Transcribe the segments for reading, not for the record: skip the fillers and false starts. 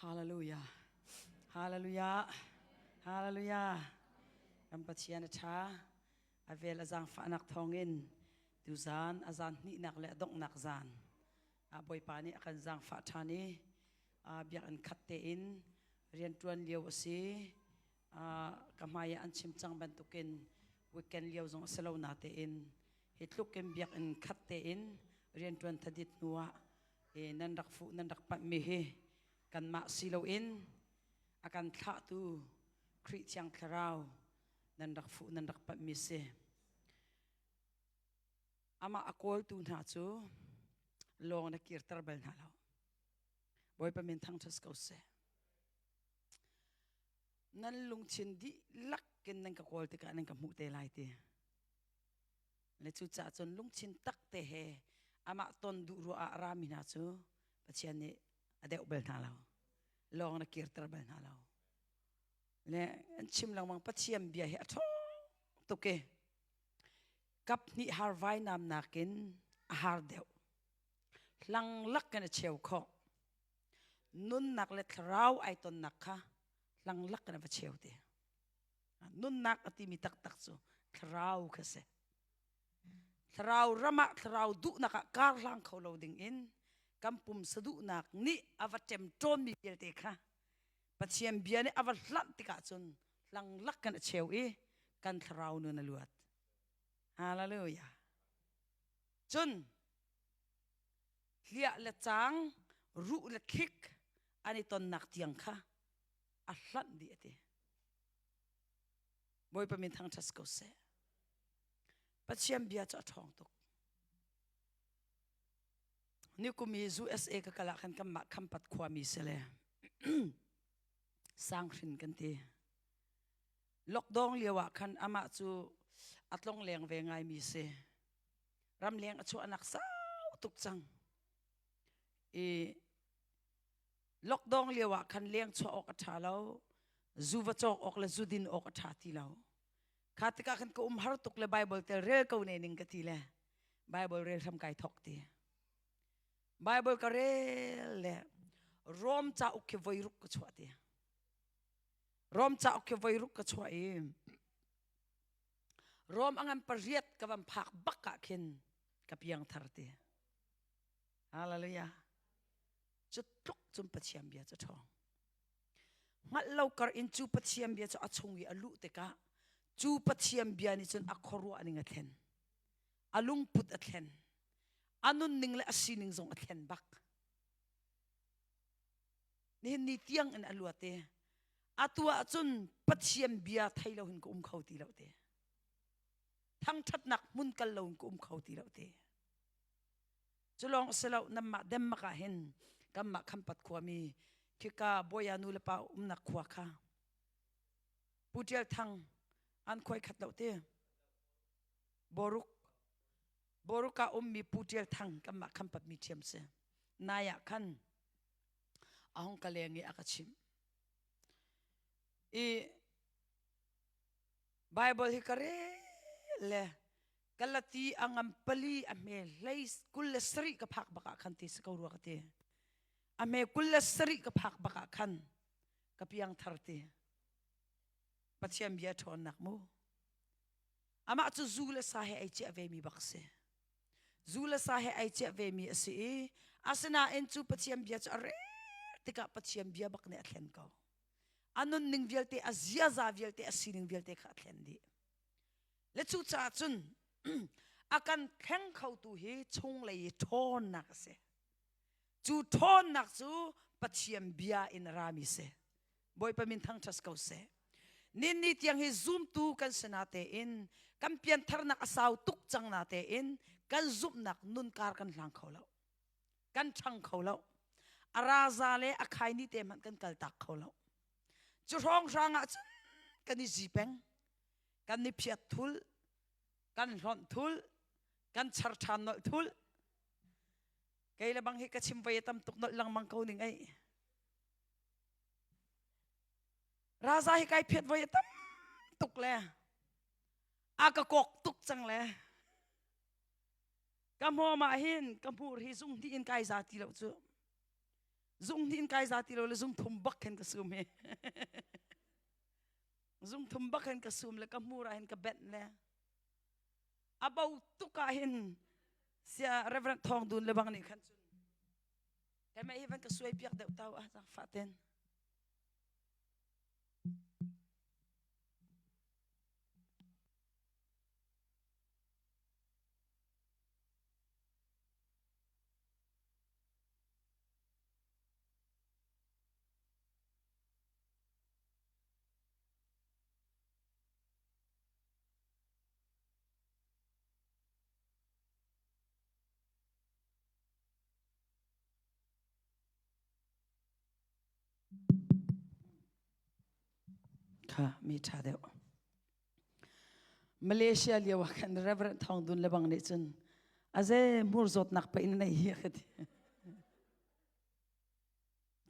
Hallelujah. Hallelujah. Hallelujah. Kan Pathian a ṭha. A vel a zaangfahnak thawngin tuzan a zan hnihnak le a donghnak zan ah Bawipa nih a kan zaangfah ṭhan i biakinn khat tein rianṭuan lio a si. Ka hmai ah an chim cang bantukin weekend lio zong a si lo natein hi tluk in biakinn khat tein rianṭuan thadit hnu ah nan rak fuh nan rak panh mi hi kanmah si loin a kan thlahtu Khrih Thiang Thlarau nan rak fuh nan rak panh mi si. Amah a kawltu hna cu lawng na kirter bal hna lo. Bawipa min thangṭhat ko seh. Nan lungthin dihlak in nan ka kawl tikah nan ka hmuh te lai ti. Le cucaah cun lungthin tak te he amah ton duh ruah ah a rami hna cu Pathian nih a deuh bal hna lo. Lawng na kirter bal hna lo. Le an chim lengmang Pathian bia hi a ṭhawng tuk i kap hnih har vainam nakin a har deuh. Hlang lak in a cheu khawh. Nunnak le thlarau ai tonnak kha hlang lak in a va cheu te. Nunnak a timi taktak cu thlarau kha si. Thlarau ram ah thlarau duhnak ah kar hlang kho lo ding in kan pumsa duhnak nih a va ṭemṭawnmi vialte kha Pathian bia nih a va hlanh tikah cun hlang lak kan a cheu i kan thlarau nun a luat. Hallelujah. Cun hliah le cang, ruh le thlik an i tonnak tiang kha a hlanh dih a ti. Bawipa min thangṭhat ko seh. Pathian bia cu a ṭhawng tuk. Nikum i USA ka kal ah khan kanmah Khampat khuami si le Sanghrin kan ti. Lockdown lio ah khan amah cu a tlong leng ve ngaimi si. Ramleng a chuahnak sau tuk cang. I lockdown lio ah khan leng chuah awk a ṭha lo. Zu va cawk awk le zu din awk a ṭha ti lo. Kha tikah khan ka um har tuk le Bible tel rel ko ne ning ka ti le Bible rel hram kai thok ti. Bible ka rel le Rom cauk khi voi ruk ka chuah ti. Rom cauk khi voi ruk ka chuah i Rom a ngan pariat ka van phak bak ah khin ka piang thar ti. Hallelujah. Cu tluk cun Pathian bia cu ṭhawng. Hngalh lo kar in cu Pathian bia cu a chung i a luh tikah cu Pathian bia nih cun a khuaruah ning a thlen. A lungput a thlen. A nunning le a sining zong a thlen bak. Nihin ni tiang in a luat i atu ahcun Pathian bia thei lo hin ka um kho ti lo te. Thangṭhatnak hmun kal lo in ka um kho ti lo te. Cu lawng si lo nanmah Denmark ah hin kanmah Khampat khuami khika Bawia nu le pa umnak khua kha Pu Ṭial Thang an khuai khat lo ti. Boruk Boruk ah ummi Pu Ṭial Thang kanmah Khampat mi ṭhiam si. Nai ah khan a hung ka leng i a ka chimh. I Bible hi ka rel le Galati a ngam pali a hme hlei 27 ka phak bak ah khan ti si ko rua ka ti. A hme 27 ka phak bak ah khan ka piang thar ti. Pathian bia ṭhawnnak mu. Amah cu zu le sa he ai ciah ve mi bak si. Zu le sa he ai ciah ve mi a si i asinain cu Pathian bia cu a rel tikah Pathian bia bak nih a thlen ko. A nunning vialte, a ziaza vialte, a sining vialte kha a thlen dih. Le cucaah cun a kan thleng khotu hi chunglei i ṭhawnnak a si. Cu ṭhawnnak cu Pathian bia in a rami si. Bawipa min thangṭhat ko seh. Ninni tiang hi zumtu kan si na tein kan piantharnak a sau tuk cang na tein kan zumhnak nunkar kan hlang kho lo. Kan ṭhang kho lo. A raza le a khaini te hmanh kan kaltak kho lo. Cu hrawnghrang ah cun kan i zi peng. Kan i phiat thul, kan hlonh thul, kan char ṭhan nolh thul. Kei le bang hi ka chim voi a tam tuk nolh lengmang ko ning ei. Raza hi kai phiat voi a tam tuk le a ka kok tuk cang le ka hmawm ah hin ka hmur hi zung hnih in kai za ti lo cu. Zung hnih in kai za ti lo le zung thum bak khin ka sum hi. Zung thum bak hin ka sum le ka hmur ah hin ka benh le a bo tuk ah hin sia Reverend Thawng Dun le bang nih khan cun keimah hi van ka suai piak deuh tau ah zaangfah ten. Kha mi ṭha deuh. Malaysia lio ah khan Reverend Thawng Dun le bang nih cun aze hmur zawtnak pa in nei hi ka ti.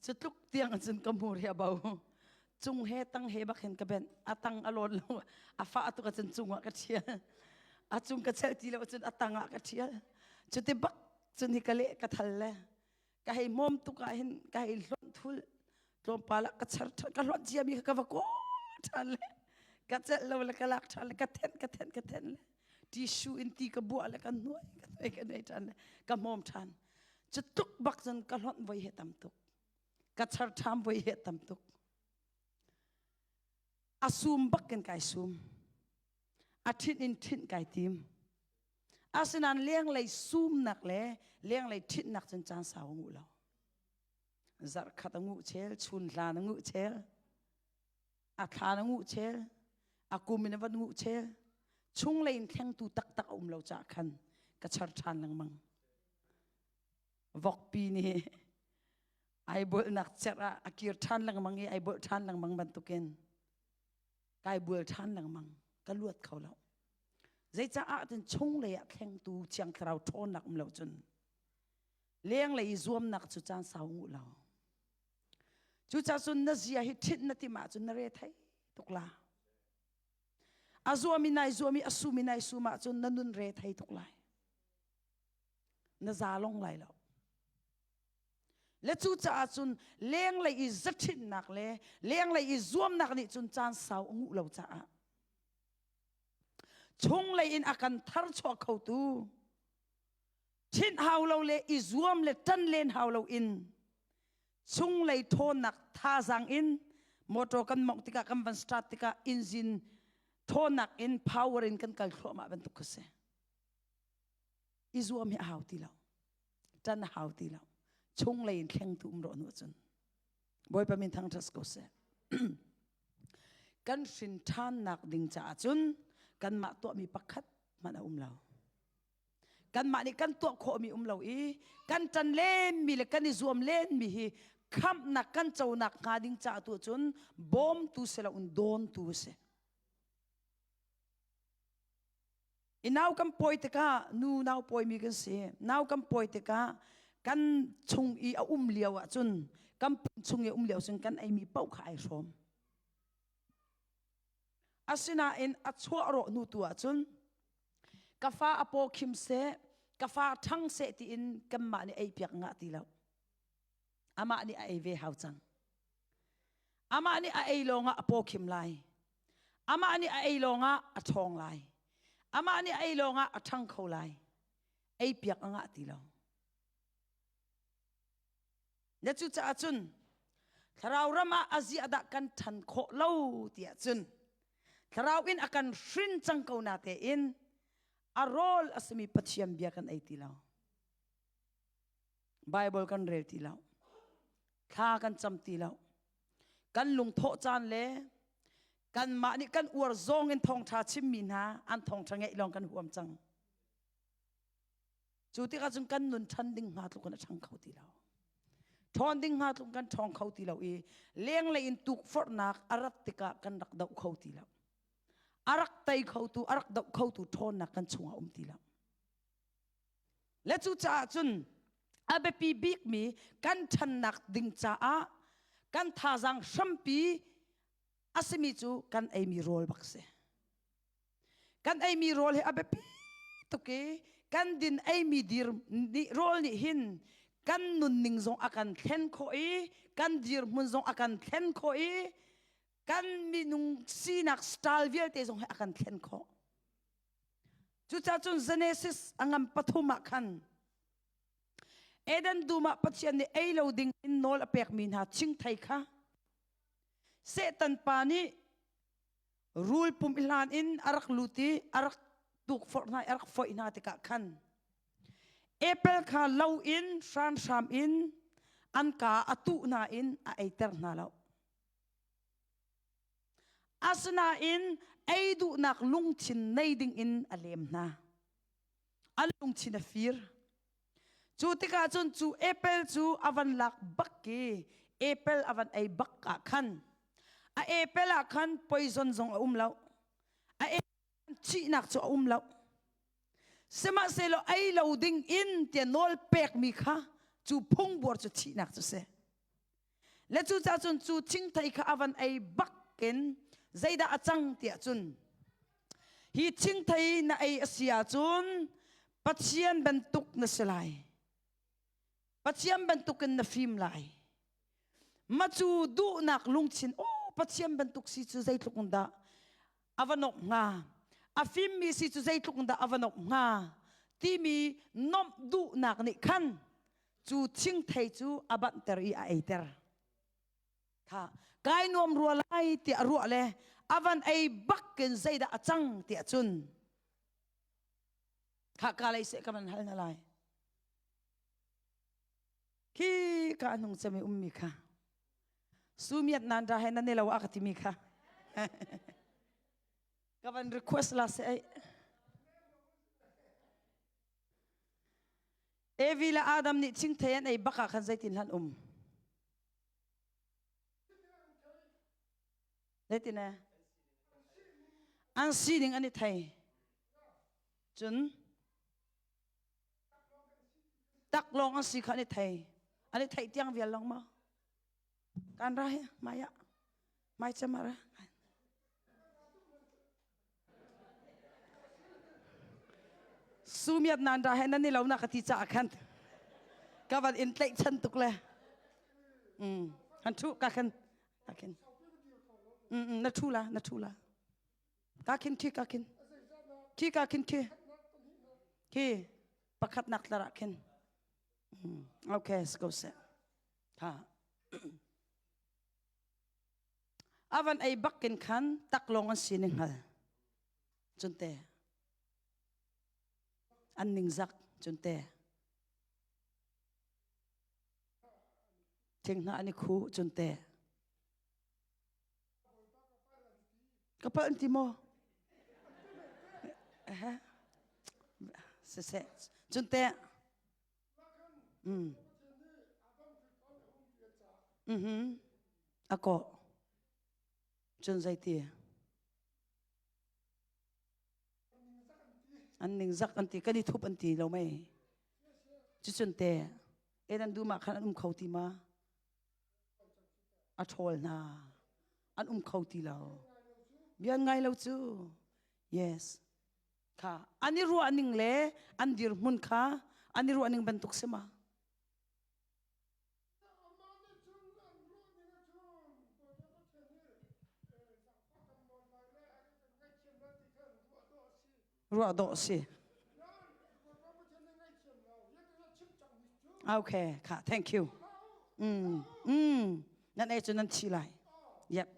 Cu tluk tiang cun ka hmur hi a bo. Cung he tang he bak hin ka benh. A tang a lawn lo. A fah tuk ahcun cung ah ka ṭhial. A cung ka chelh ti lo ahcun a tang ah ka ṭhial. Cuti bak cun hi ka leh ka thal le ka hei hmawm tuk ah hin ka hei hlonh thul. Tlawmpal ah ka char ṭhan. Ka hlonh ciami kha ka va kawl ṭhan le ka celh lo le ka lak ṭhan le ka thenh ka thenh ka thenh le tissue in ti ka buah le ka hnuai ka hnuai ka hnuai ṭhan le ka hmawm ṭhan. Cu tuk bak cun ka hlonh voi he tam tuk. Ka char ṭham voi he tam tuk. A sum bak in kai sum. A ṭhinh in ṭhinh kai tim. Asinain lenglei sumnak le lenglei ṭhinhnak cun caan sau a nguh lo. Zarh khat a nguh chel, chun hlan a nguh chel, a thlan a nguh chel, a kum in a van nguh chel. Chunglei in thlengtu taktak a um lo caah khan ka char ṭhan lengmang. Vokpi nih ai bolnak cerh ah a kir ṭhan lengmang i ai bolh ṭhan lengmang bantukin kai bual ṭhan lengmang ka luat kho lo. Zeicaah cun chunglei ah thlengtu Thiang Thlarau ṭhawnnak um lo cun lenglei i zuamnak cu caan sau nguh lo. Cucaah cun na zia hi ṭhinh na timh ahcun na re thei tuk la. A zuam i nai zuam i a sum i nai sum ahcun na nun re thei tuk lai. Na za long lai lo. Le cucaah cun lenglei i zaṭhinnak le lenglei i zuamnak nih cun caan sau a nguh lo caah chunglei in a kan tharchuah khotu ṭhinh hau lo le i zuam le ṭan len hau lo in chunglei ṭhawnnak thazaang in motor kan mongh tikah kan van start tikah engine ṭhawnnak in power in kan kal thluahmah bantuk kha si. I zuam hi a hau ti lo. Ṭan a hau ti lo. Chunglei in thlengtu um rawh nu cun. Bawipa min thangṭhat ko seh. Kan hrin ṭhannak ding caah cun kanmah tuahmi pakhat hmanh a um lo. Kanmah nih kan tuah khawhmi um lo i kan ṭan lenmi le kan i zuam lenmi hi khamhnak kan conak hnga ding caah tu cun bawmtu si loin dawntu a si. I nau kan pawi tikah nu nau pawimi kan si. Nau kan pawi tikah kan chung i a um lio ahcun kan pum chung i a um lio cun kan eimi paoh kha ai hrawm. Asinain a chuah rawh hnu tu ahcun ka fa a paw khim seh, ka fa ṭhang seh tiin kanmah nih ei piak ngah ti lo. Amah nih a ei ve hau cang. Amah nih a ei lawngah a paw khim lai. Amah nih a ei lawngah a ṭhawng lai. Amah nih a ei lawngah a ṭhang kho lai. Ei piak a ngah ti lo. Na cucaah cun thlarau ram ah a ziah dah kan ṭhan khawh lo tiah cun thlarau in a kan hrin cang ko na tein a rawl a simi Pathian bia kan ei ti lo. Bible kan rel ti lo. Thla kan cam ti lo. Kan lungthawh caan le kanmah nih kan uar zawng in thawngṭha chimmi hna an thawngṭha ngeih lawng kan huam cang. Cu tikah cun kan nun ṭhan ding hnga tluk in a ṭhang kho ti lo. Ṭhawn ding hnga tluk kan ṭhawng kho ti lo i lenglei in tukforhnak a rat tikah kan rak doh kho ti lo. A rak tei khotu, a rak doh khotu ṭhawnnak kan chungah um ti lo. Le cucaah cun a biapi bikmi kan ṭhannak ding caah kan thazaang hrampi a simi cu kan eimi rawl bak si. Kan eimi rawl hi a biapi tuk i kan din eimi dir nih rawl nih hin Kan nunning zong a kan thlen khawh i kan dirhmun zong a kan thlen khawh i kan minung sinak style vialte zong hi a kan thlen khawh. Cucaah cun Genesis a ngam pathum ah khan Eden dum ah Pathian nih ei lo ding in nawl a pekmi hna thingthei kha Satan pa nih rul pum i hlan in a rak lut i a rak tukforh hna i a rak foih hna tikah khan apple kha lo in hranhram in an ka a tuh hna in a eiter hna lo. Asinain ei duhnak lungthin nei ding in a lem hna. An lungthin a fir. Cu tikah cun cu apple cu a van lak bak i apple a van ei bak ah khan a apple ah khan poison zong a um lo. A thihnak cu a um lo. Sihmanhsehlaw ei lo ding in tiah nawl pekmi kha cu phungbuar cu thihnak cu si. Le cucaah cun cu thingthei kha a van ei bak in zeidah a cang tiah cun hi thingthei na ei a si ahcun Pathian bantuk na si lai. Pathian bantukin na fim lai. Macu duhnak lungthin oh Pathian bantuk si cu zeitluk in dah a va nok hnga a fimmi si cu zeitluk in dah a va nok hnga timi nomh duhnak nih khan cu thingthei cu a banhter i a eiter. Kha kai nuam rua lai tiah a ruah le a van ei bak in zeidah a cang tiah cun kha ka lei seh ka van hal na lai. Khi ka hnung cem i ummi kha sumiat nan ra he nan ne lo a ka timi kha ka van request la se ai. Evi le Adam nih thingthei an ei bak ah khan zeitin hlan um? Zeitin eh? An sining an i thei. Cun taklawng an si kha an i thei. An i theih tiang vial lawng maw? Kan ra hi maya. Mai chamara. Sumiat nan ra he nan ni lo na ka ti ca khan ka van in tlaih chan tuk le mm han thu ka khan ka khin mm na thu la na thu la ka khin khi ka khin khi ka khin khi khi pakhat nak tlara khin okay go se ha A van ei bakin khan taklawng an si ning hngal. Cunte. An ningzak cunte. Thing hna an i khu cunte. Ka palh an ti maw? Siseh. Cunte. Mm. Mhm. A kawh. Cun zeiti? An ningzak an ti. Kan i thup an ti lo mei. Cucun te, e nan dum ah khan an um kho ti ma? A ṭhawl hna. An um kho ti lo. Bia an ngai lo cu. Yes. Kha an i ruah ning le an dirhmun kha an i ruah ning bantuk si ma? Ruah dawh si. Okay, kha thank you. Mm, mm, nan ei cu nan thi lai. Yep.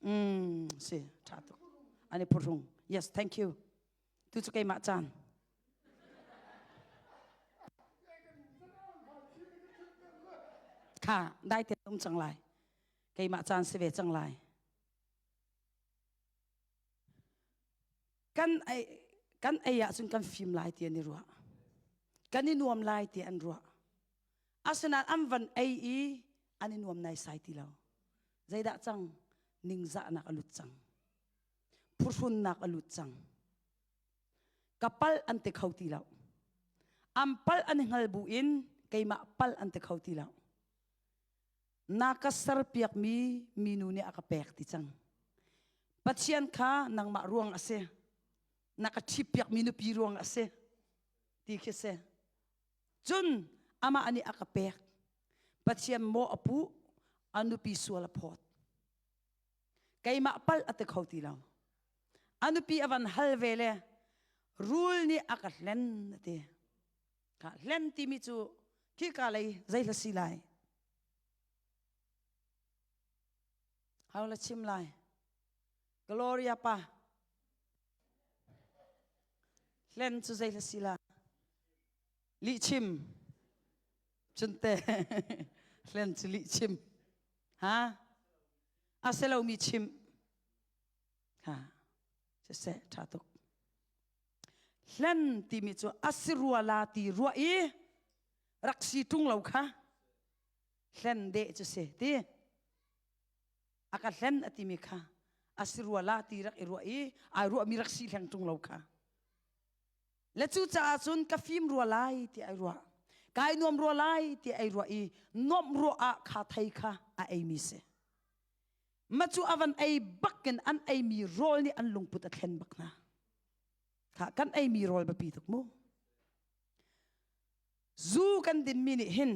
Mm, si, ṭha tuk. An i phuhrung. Yes, thank you. Tu cu keimah caan. Kha, dai te um cang lai. Keimah caan si ve cang lai. Kan ei kan ei ahcun kan fim lai ti an i ruah. Kan i nuam lai ti an ruah. Asinain an van ei i an i nuam naisai ti lo. Zeidah cang? Ningzahnak a lut cang. Phuhrunnak a lut cang. Ka palh an ti kho ti lo. An palh an i hngal bu in keimah palh an ti kho ti lo. Na ka serpiakmi minu nih a ka pek ti cang. Pathian kha nangmah ruang a si. Na ka ṭhippiakmi nupi ruang a si ti khi si. Cun amah nih a ka pek. Pathian maw a puh, a nupi sual a phawt. Keimah palh a ti kho ti lo. A nupi a van hal ve le rul nih a ka hlen a ti. Ka hlen timi cu khika lei zei hla si lai? Hau la chim lai. Gloria pa. Hlen cu zei hla si la? Lihchim. Cunte hlen cu lihchim. Ha? A si lomi chim. Ha. Siseh ṭha tuk. Hlen timi cu a si rua la ti ruah i rak si ṭung lo kha hlen deh cu si ti. A ka hlen a timi kha a si rua la ti rak i ruah i ai ruahmi rak si hleng ṭung lo kha. Le cucaah cun ka fim rua lai ti ai ruah. Kai nuam rua lai ti ai ruah i nuamh ruah ah kha thei kha a eimi si. Ma cu a van ei bakin an eimi rawl nih an lungput a thlen bak hna. Kha kan eimi rawl biapi tuk mu. Zu kan dinmi nih hin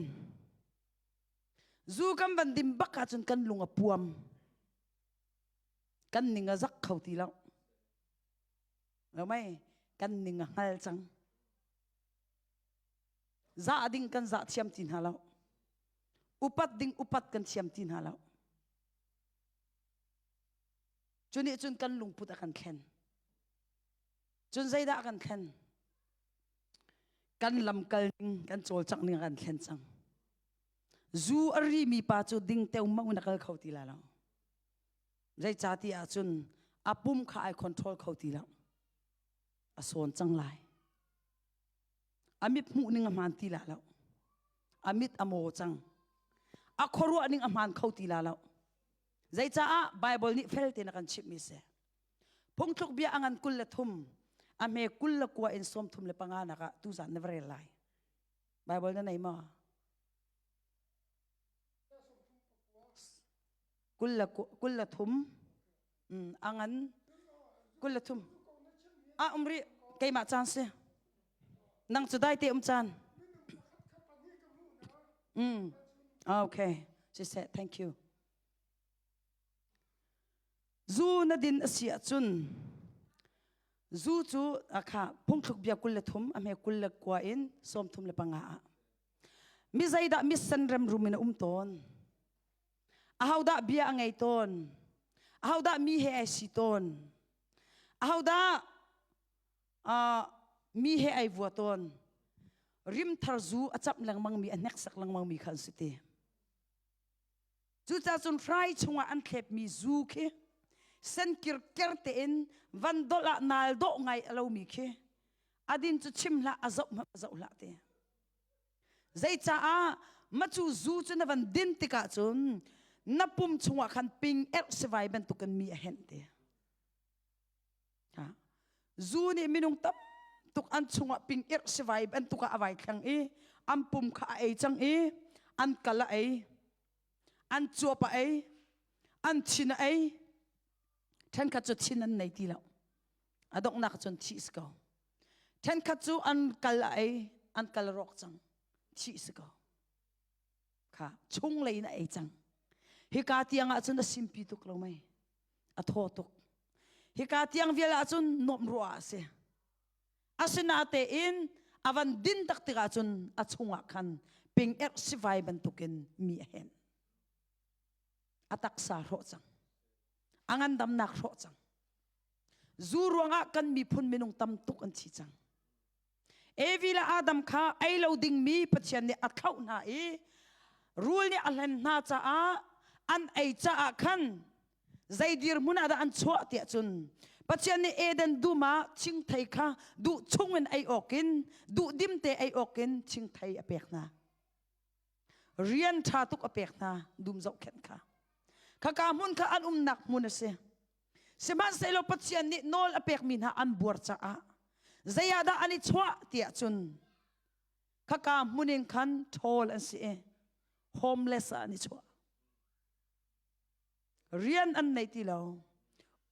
zu kan van din bak ahcun kan lung a puam. Kan ning a zak kho ti lo. Lo mei kan ning a hngal cang. Zah ding kan zah thiam ti hna lo. Upat ding upat kan thiam ti hna lo. Cu nih cun kan lungput a kan thlen. Cun zeidah a kan thlen? Kan lamkal ning, kan cawlcangh ning a kan thlen cang. Zu a rimi pa cu ding teumang in a kal kho ti lai lo. Zeicahtiah ahcun a pum kha ai control kho ti lo. A sawn cang lai. A mit hmuh ning a hmaan ti la lo. A mit a maw cang. A khuaruah ning a hmaan kho ti la lo. Zeicaah Bible nih fel tein a kan chimhmi si. Phungthluk bia a ngan 23 a hme 29 in 35 nak ah tuzan na va rel lai. Bible na nei maw? 23 a ngan 23 ah um rih keimah caan si nang cu dai te um caan mm okay siseh thank you zu na din a si ahcun zu cu akha phungthluk bia 23 a hme 29 in 35 ah Mi zeidah mission remrum in a um tawn? Ahodah bia a ngei tawn? Ahodah mi he ai si tawn? Ahodah uh, mi he ai vua tawn? Rimthar zu a camh lengmang mi a hneksak lengmang mi kha an si ti. Cucaah cun hrai chungah an thlepmi zu khi sen kirker tein van dolh ah naal dawh ngai a lomi khi a din cu chim hlah a zoh hmanh a zoh hlah ti. Zeicaah macu zu cu na van din tikah cun na pum chungah khan ping erh sivai bantukin mi a henh ti. Zu nih minung tam tuk an chungah ping irh sivai bantuk ah a vai thleng i an pum kha a ei cang i an kal a ei, an cuap a ei, an thin a ei. Ṭhenkhat cu thin an nei ti lo. A donghnak cun thih si ko. Ṭhenkhat cu an kal a ei, an kal rawk cang. Thih si ko. Kha chunglei in a ei cang. Hika tiang ah cun a simpi tuk lo mei. A thaw tuk. Hika tiang vial ahcun nuamh ruah a si. Asinatein a van din tak tikah cun a chungah khan ping erh sivai bantukin mi a hen. A taksa hrawh cang. A ngandamnak hrawh cang. Zu ruangah kan miphun minung tam tuk an thi cang. Evi le Adam kha ei lo dingmi Pathian nih a thlauh hna i rul nih a hlen hna caah an ei caah khan zei dirhmun ah dah an chuah tiah cun Pathian nih Eden dum ah thingthei kha duh chungin ei awkin duh dimte ei awkin thingthei a pek hna. Rian ṭha tuk a pek hna dum zohkhenh kha. Khaka hmun kha an umnak hmun a si. Sihmanhsehlaw Pathian nih nawl a pekmi hna an buar caah zei ah dah an i chuah tiah cun khaka hmun in khan ṭhawl an si i homeless ah an i chuah. Rian an nei ti lo,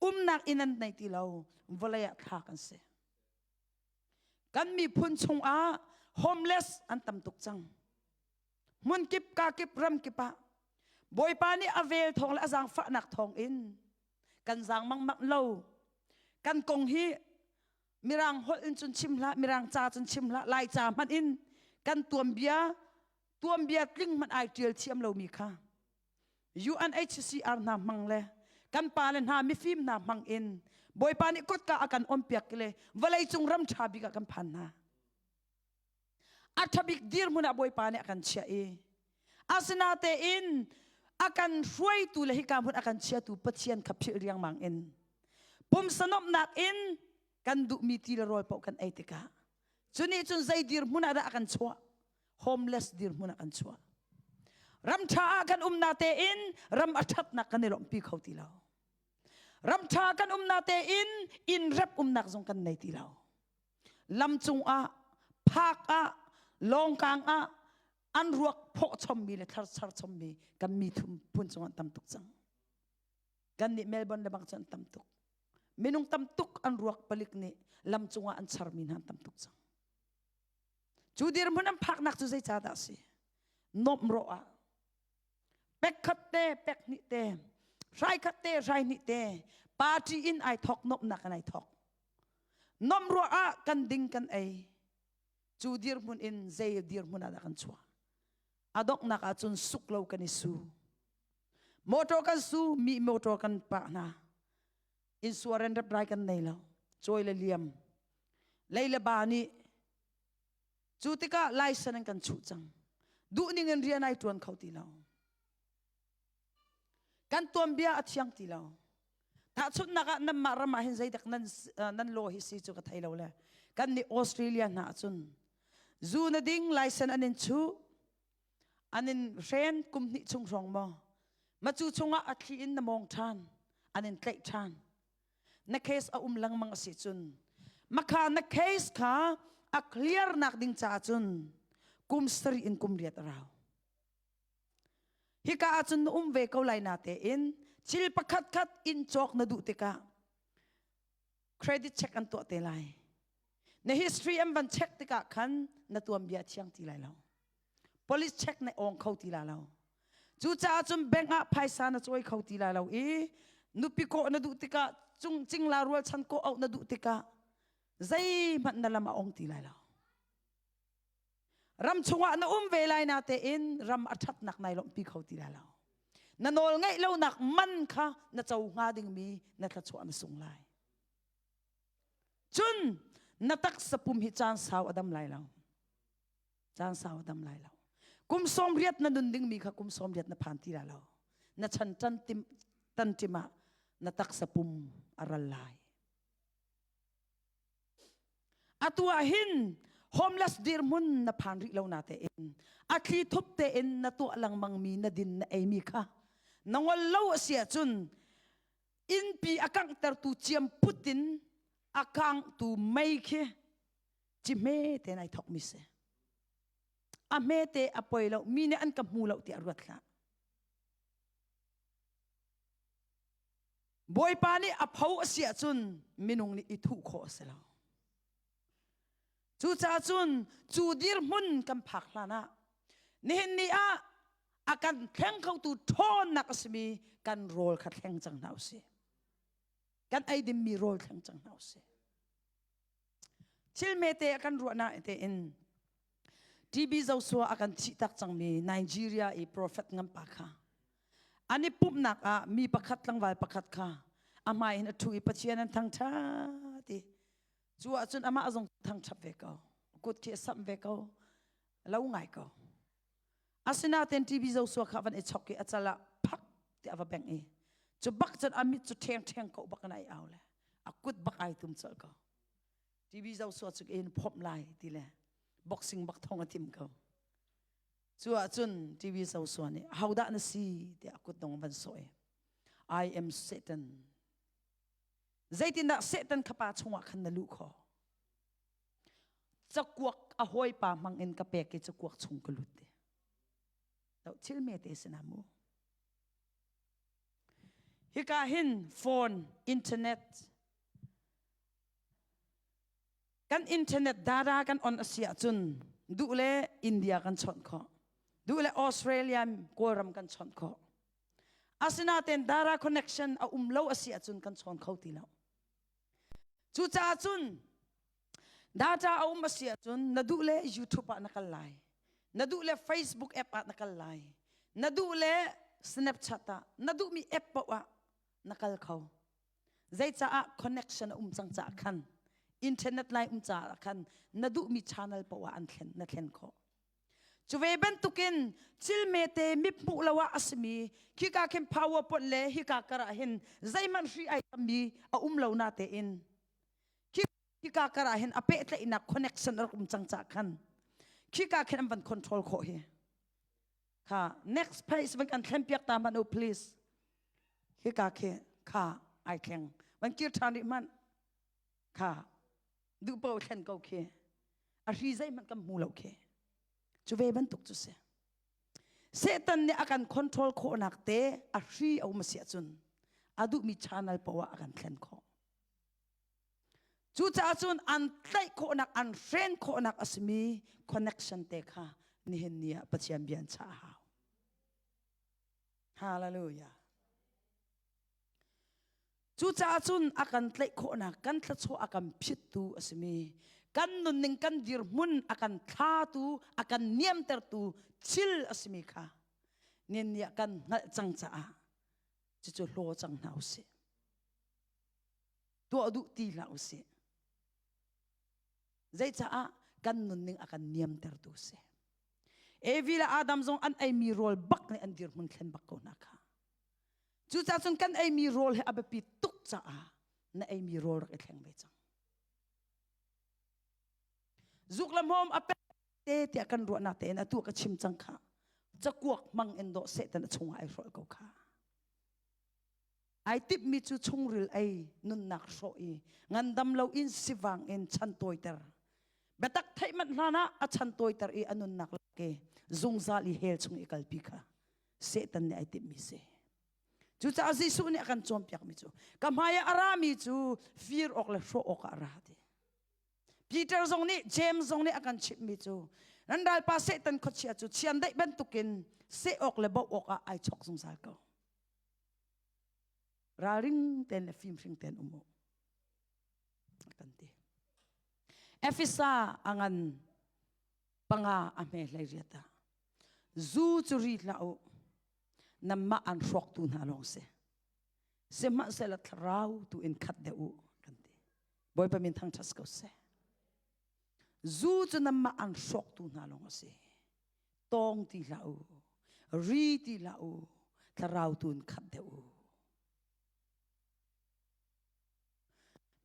umnak inn an nei ti lo, vawlei ah thlak an si. Kan miphun chungah Homeless an tam tuk cang. Hmun kip ka kip ram kip ah Bawipa nih a vel thawng le a zaangfahnak thawng in kan zaang mangmang lo. Kan kong hi Mirang holh in cun chim hlah, Mirang ca cun chim hlah, Lai ca hmanh in kan tuanbia tuanbia tling hmanh ai ṭial thiam lomi kha UNHCR hna hmang le kan pale hna mifim hna hmang in Bawipa nih kotka a kan onpiak le vawlei cung ram ṭha bik ah kan phan hna. A ṭha bik dirhmun ah Bawipa nih a kan chiah i asinatein a kan hruaitu le hika hmun a kan chiatu Pathian kha philh riangmang in pumsa nuamhnak in kan duhmi ti le rawl paoh kan ei tikah cu nih cun zei dirhmun ah dah a kan chuah? Homeless dirhmun ah kan chuah. Ram ṭha ah kan um na tein ram a ṭhatnak kan i lawmhpi kho ti lo. Ram ṭha kan um na tein inn rep umnak zong kan nei ti lo. Lam cungah, phak ah, lawngkang ah an ruak phawh chommi le thlar char chommi kan mi thum phun cungah tam tuk cang. Kan nih Melbourne le bang cu an tam tuk. Minung tam tuk an ruak palik nih lam cungah an charmi hna an tam tuk cang. Cu dirhmun an phaknak cu zeicahdah a si? Nomh rawh ah pek khat te, pek hnih te, hrai khat te, hrai hnih te, party in ai thok nomhnak in ai thok. Nomh ruah ah kan ding kan ei. Cu dirhmun in zei dirhmun ah dah kan chuah? A donghnak ah cun suk lo kan i su. Motor kan su, mi motor kan pah hna. Insurance reprai kan nei lo. Cawi le liam. Lei le ba nih cu tikah license an kan chuh cang. Duh ning in rian ai tuan kho ti lo. Kan tuanbia a thiang ti lo. Tahchunhnak ah nanmah ram ah hin zeidak nan nan law hi si cu ka thei lo le. Kan nih Australia hna ahcun zu na ding license an in chuh an in hren kum hnih chung hrawng maw ma cu chungah a thli in na mawng ṭhan an in tlaih ṭhan na case a um lengmang a si cun makha na case kha a clear nak ding caah cun kum sarih in kum riat a rau hika ahcun na um ve ko lai na tein thil pakhat khat in cawk na duh tikah credit check an tuah te lai na history an van check tikah khan na tuanbia thiang ti lai lo police check na ong kho ti la lo cucaah cun bank ah phaisa na cawi kho ti la lo i nupi kawh na duh tikah cung cingla rualchan kawh auh na duh tikah zeihmanh na lam a ong ti lai lo ram chungah na um ve lai na tein ram a ṭhatnak nai lawmhpi kho ti lai lo na nawl ngeih lonak man kha na co hnga dingmi na thluachuah na sung lai cun na taksa pum hi caan sau a dam lai lo caan sau a dam lai lo kum sawm riat na nun dingmi kha kum sawm riat na phan ti lai lo na chan tan tim tan tim ah na taksa pum a ral lai Atu ah hin homeless dirhmun na phan rih lo na tein a thli thup tein na tuah lengmang mi na din na ei mi kha na ngol lo a si ahcun innpi a kanghtertu ciam put in a kangtu mei khi ci hme te nai thok mi si a hme te a poi lo mi nih an ka hmu lo tiah ruat hlah Bawipa nih a pho a si ahcun minung nih i thuh khawh a si lo. Cucaah cun cu dirhmun kan phak hlan ah nihin ni ah a kan thleng khotu ṭhawnnak a simi kan rawl kha thleng cang hna usih. Kan ei dingmi rawl thleng cang hna usih. Thil mete a kan ruahnak tein TB Joshua a kan thih tak cangmi Nigeria i prophet nganpa kha an i pumhnak ah mi pakhat tlangval pakhat kha a hmai in a ṭhu i Pathian an thangṭhat i cu ahcun amah zong thangṭhat ve ko kut khi a samh ve ko lo ngai ko asinain TB Joshua kha van i chok i a cal ah phak tiah a va bengh i cu bak cun a mit cu ṭheng ṭheng ko bak in ai au le a kut bak ai tum colh ko TB Joshua cu in phomh lai ti le boxing bak thong a tim ko cu ahcun TB Joshua nih hodah na si tiah a kut dong van sawh i I am Satan zeitindah Satan kha pa chungah khan na luh khawh cakuak a hawipa hmang in ka pek i cakuak chung ka lut te thil me te sina mu hika hin phone internet kan internet data kan on a si ahcun. Duh le India kan chawnh khawh. Duh le Australia Kawlram kan chawnh khawh. Asinain data connection a um lo a si ahcun kan chawn kho ti lo. Cucaah cun data a um a si ahcun na duh le YouTube ah na kal lai. Na duh le Facebook app ah na kal lai. Na duh le Snapchat ah na duhmi app paoh ah na kal kho. Zeicaah connection a um cang caah khan internet lai um caah khan na duhmi channel paoh ah an thlen na thlen khawh. Cu ve bantukin cilmete mithmuh lo ah a simi khika khin power point le hika kar ah hin zeihmanh hri ai tammi a um lo na tein khika kar ah hin a pehtlaihnak connection a rak um cang caah khan khika khin an van control khawh hi kha next page van kan thlen piak ta hmanh u please hika khi kha ai thleng van kir ṭhan rih hmanh kha duh paoh thlen ko khi a hri zeihmanh kan hmu lo khi cu ve bantuk cu si Satan nih a kan control khawhnak te a hri a um a si ahcun a duhmi channel poah a kan thlen khawh cucaah cun an tlaih khawhnak an hren khawhnak a simi connection te kha nihin ni ah Pathian bia an chah a hau hallelujah Cucaah cun a kan tlaih khawhnak, kan thluachuah a kan phittu a simi, kan nunning kan dirhmun a kan thlatu, a kan niamtertu thil a simi kha nian ni ah kan hngalh cang caah cucu hlaw cang hna usih. Tuah duh ti hlah usih. Zeicaah kan nunning a kan niamtertu a si. Evi le Adam zong an eimi rawl bak nih an dirhmun thlen bak ko hna kha. Cucaah cun kan eimi rawl hi a biapi tuk caah na eimi rawl rak i thleng ve cang. Zuk le hmawm a pek te tiah kan ruahnak tein atu ka chim cang kha. Cakuak hmang in dawh Satan a chungah ai hrawlh ko kha. Ai tipmi cu chungril ei nunnak hrawh i ngandam lo in sivang in chan tawiter. Biatak theih manh hlan ah a chan tawiter i a nunnak lak i zungzal i hell chung i kalpi kha Satan nih ai timhmi si. Cucaah Jesuh nih a kan cawnpiakmi cu ka hmai ah a rami cu fir awk le hrawh awk ah a ra ti. Peter zong nih James zong nih a kan chimhmi cu nan ralpa Satan khuachia cu chiandeih bantukin seh awk le boh awk ah ai chok zungzal ko. Ralring tein le fimhring tein um u. A kan ti. Efesa a ngan panga a hme hlei riat ah Zu cu ri hlah u. Nanmah an hrawktu hna lawng si. Sihmanhsehlaw thlarau tu in khat deuh u kan ti. Bawipa min thangṭhat ko seh. Zu cu nanmah an hrawktu hna lawng a si. Tawng ti hlah u. Ri ti hlah u. Thlarau tu in khat deuh u.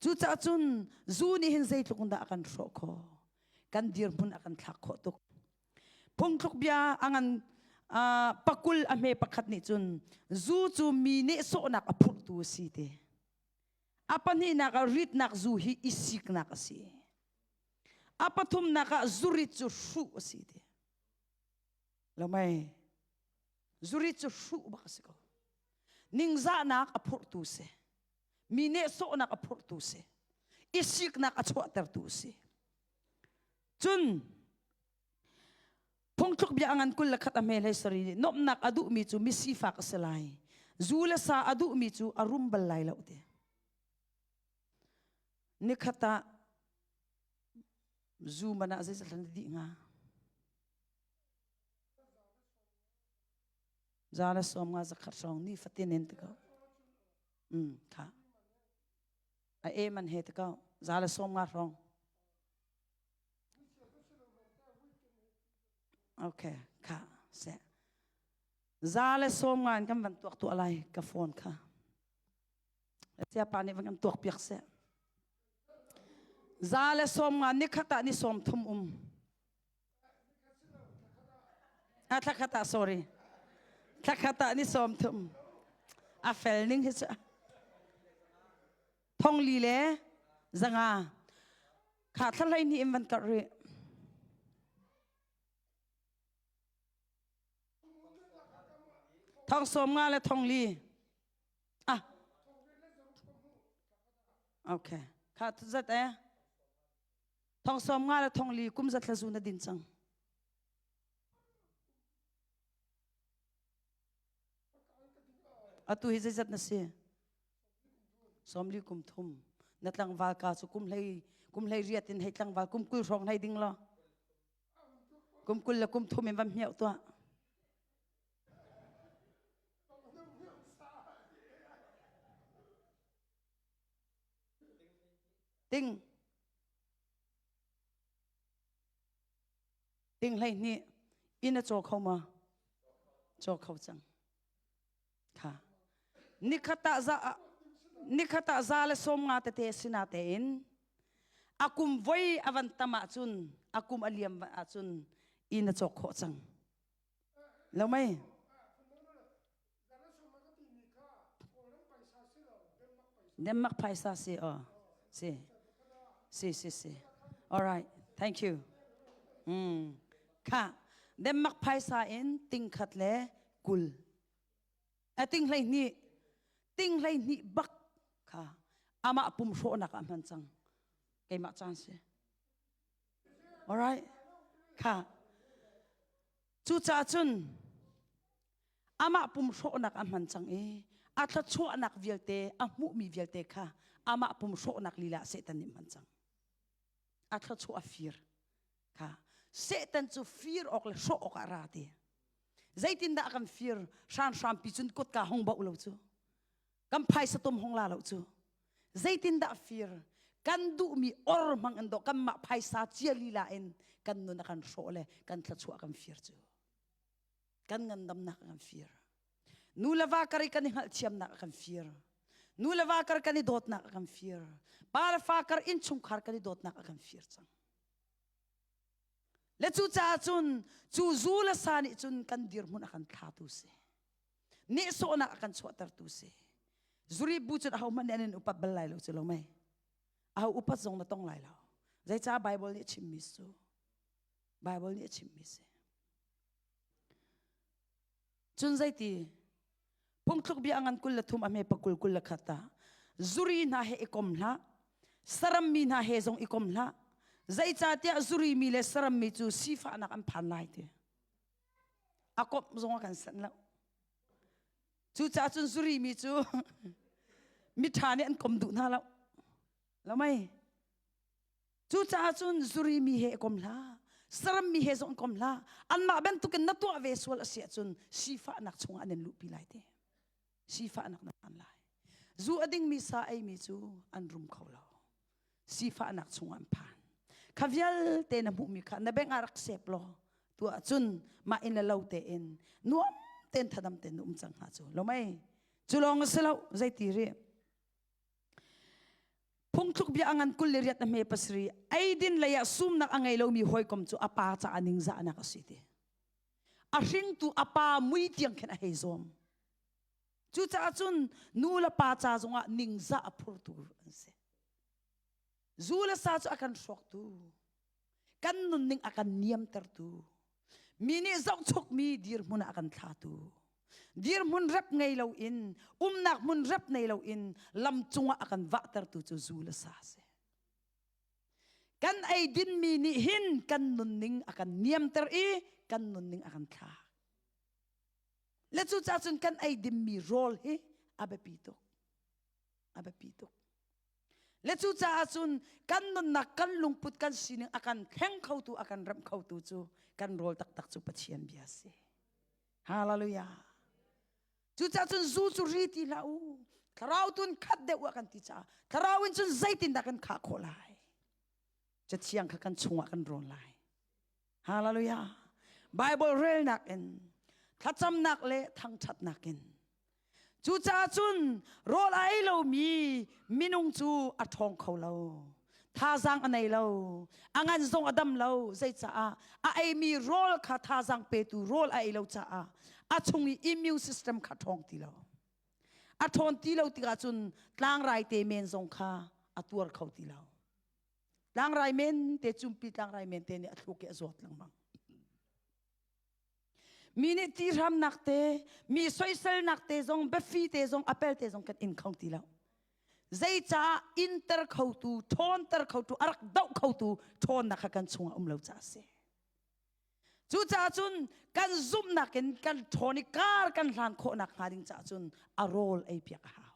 Cucaah cun zu nih hin zeitluk in dah a kan hrawh khawh? Kan dirhmun a kan thlak khawh tuk. Phungthluk bia a ngan pakul a hme pakhat nih cun zu cu mi nehsawhnak a phurhtu a si ti. A pahnihnak ah ritnak zu hi i siknak a si. A pathumnak ah zurit cu hruh a si ti. Lo mei. Zurit cu hruh bak a si ko. Ningzahnak a phurhtu si. Mi nehsawhnak a phurhtu si. I siknak a chuahtertu si. Cun phungthluk bia a ngan 21 a hme hlei sari nih nuamhnak a duhmi cu misifak a si lai. Zu le sa a duhmi cu a rum bal lai lo ti. Nikhat ah zu man ah zeizat hlan dih hnga? Za le sawm nga zakhat hrawng ni fatin in ti ko. Mm, kha. A e man he ti ko. Za le sawm nga hrawng. Okay, kha se. Za le sawm nga in kan van tuak tuah lai ka phone kha. Sia pa nih van kan tuak piak seh. Za le sawm nga ni khat ah ni sawm thum um. Ah, thla khat ah sorry. Thla khat ah ni sawm thum. A fel ning hi cu. Thong li le zanga. Kha thla hlei ni in van karh rih. Thong sawm nga le thong li. Ah. Okay. Kha zat eh. Thong sawm nga le thong li kum zat thla zu na din cang. Atu hi zeizat na si? 40 kum thum. Na tlangval ka cu kum hlei kum hlei riat in hei tlangval kum 20 hrawng hlei ding law. Kum 20 le kum thum in van hmiauh tuah. Ting Ting 12 inn a caw kho ma? Caw kho cang. Kha. Nikhat ah za nikhat ah za le som nga tete sina tein a kum voi a van tam ahcun a kum a liam ahcun inn a cawk khawh cang. Lo mei? Denmark phaisa si oh si si si si all right thank you mm kha Denmark phaisa in ting khat le kul a ting hlei hnih ting hlei hnih bak kha amah pum hrawhnak ah hman cang keimah caan si all right kha Cucaah cun amah pum hrawhnak a hman cang i a thluachuahnak vialte a hmuhmi vialte kha amah pum hrawhnak lila ah Satan nih hman cang. A thluachuah a fir kha Satan cu fir awk le hrawh awk ah ra ti. Zeitindah a kan fir? Hranhrampi cun kutka hong boh lo cu. Kan phaisa tom hong la lo cu. Zeitindah fir? Kan duhmi or hmang in dawh kanmah phaisa cia lila in kan nun a kan hrawh le kan thluachuah kan fir cu. Kan ngandamnak a kan fir. Nu le va kar i kan i hngalhthiamnak a kan fir. Nu le va kar kan i dawtnak a kan fir. Pa le fa kar innchungkhar kan i dawtnak a kan fir cang. Le cucaah cun cu zu le sa nih cun kan dirhmun a kan thlatu si. Nehsawhnak a kan chuahtertu si. Zuri bu cun ahohmanh nih an in upat bal lai lo cu lo mei. Aho upat zong na tong lai lo. Zeicah Bible nih a chimmi cu? Bible nih a chimmi si. Cun zeiti? Phungthluk bia ngan 23 a hme pa kul 21 ah zuri hna he i kom hlah saram mi hna he zong i kom hlah zeicahtiah zuri mi le saram mi cu sifahnak an phan lai ti. A komh zong a kan sanh lo. Cucaah cun zuri mi cu miṭha nih an kom duh hna lo. Lo mei? Cucaah cun zuri mi he kom hlah. Saram mi he zong kom hlah. Anmah bantukin na tuah ve sual a si ahcun sifahnak chungah an in luhpi lai te. Sifahnak na phan lai. Zu a dingmi sa eimi cu an rum kho lo. Sifahnak chungah an phan. Kha vialte na hmuhmi kha na beng ah rak sep law tu ahcun mah inn le lo tein nuam tein thadam tein na um cang hnga cu. Lo mei? Cu lawng a si lo. Zeiti rih? Phungthluk bia a ngan 28 a hme pasarih eidin lei ah sumnak a ngei lomi hawikom cu a pa caah ningzahnak a si ti. A hringtu a pa mui tiang khin a hei zawm. Cucaah cun nu le pa ca zongah ningzah a phurtu an si. Zu le sa cu a kan hrawktu, kan nunning a kan niamtertu, mi nih zohchukmi dirhmun ah a kan thlatu, dirhmun rep ngei loin, umnak hmun rep nei loin lam cungah a kan vahtertu cu zu le sa a si. Kan eidinmi nih hin kan nunning a kan niamter i kan nunning a kan thlak. Le cucaah cun kan eidinmi rawl hi a biapi tuk. A biapi tuk. Le cucaah cun kan nunnak, kan lungput, kan sining a kan thleng khotu, a kan remh khotu cu kan rawl taktak cu Pathian bia a si. Hallelujah. Cucaah cun zu cu ri ti hlah u. Thlarau tun khat deuh ah kan ti caah thlarau in cun zeitindah kan khah khawh lai? Cathiang kha kan chungah kan rawn lai. Hallelujah. Bible relnak in thlacamnak le thangṭhatnak in Cucaah cun rawl a ei lomi minung cu a ṭhawng kho lo. Thazaang a nei lo. A ngan zong a dam lo. Zeicaah a eimi rawl kha thazaang petu rawl a ei lo caah a chung i immune system kha ṭhawng ti lo. A ṭhawn ti lo tikah cun tlangrai te men zong kha a tuar kho ti lo. Tlangrai men te cumpi tlangrai men te nih a thluk i a zawt lengmang. Mi nih ti hramnak te, mi soiselnak te zong, biafi te zong, apel te zong kan in kho ti lo. Zeicaah inter khotu, ṭhawnter khotu, a rak doh khotu ṭhawnnak kha kan chungah um lo caah a si. Cucaah cun kan zumhnak in kan ṭhawn i kar kan hlan khawhnak hnga ding caah cun a rawl ei piak a hau.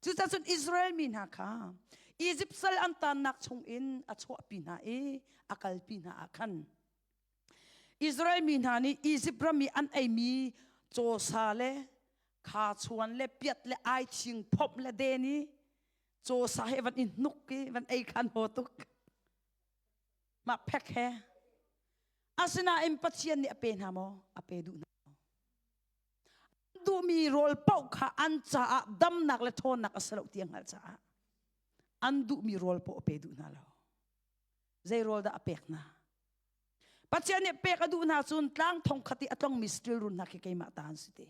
Cucaah cun Israel mi hna kha Izipt sal an tannak chungin a chuahpi hna i a kalpi hna ah khan Israel mi hna nih Izipt ram i an eimi cawsa le khachuan le piat le aithing phomh le den i cawsa he van i hnuk i van ei khan haw tuk. Mah phek he. Asinain Pathian nih a pe hna maw? A pe duh hna. Duhmi rawl paoh kha an caah damnak le ṭhawnnak a si lo ti a hngalh caah an duhmi rawl paoh a pe duh hna lo. Zei rawl dah a pek hna? Pathian nih pek a duh hna cun tlang thong khat i a tlongmi stil run hna khi keimah ta an si ti.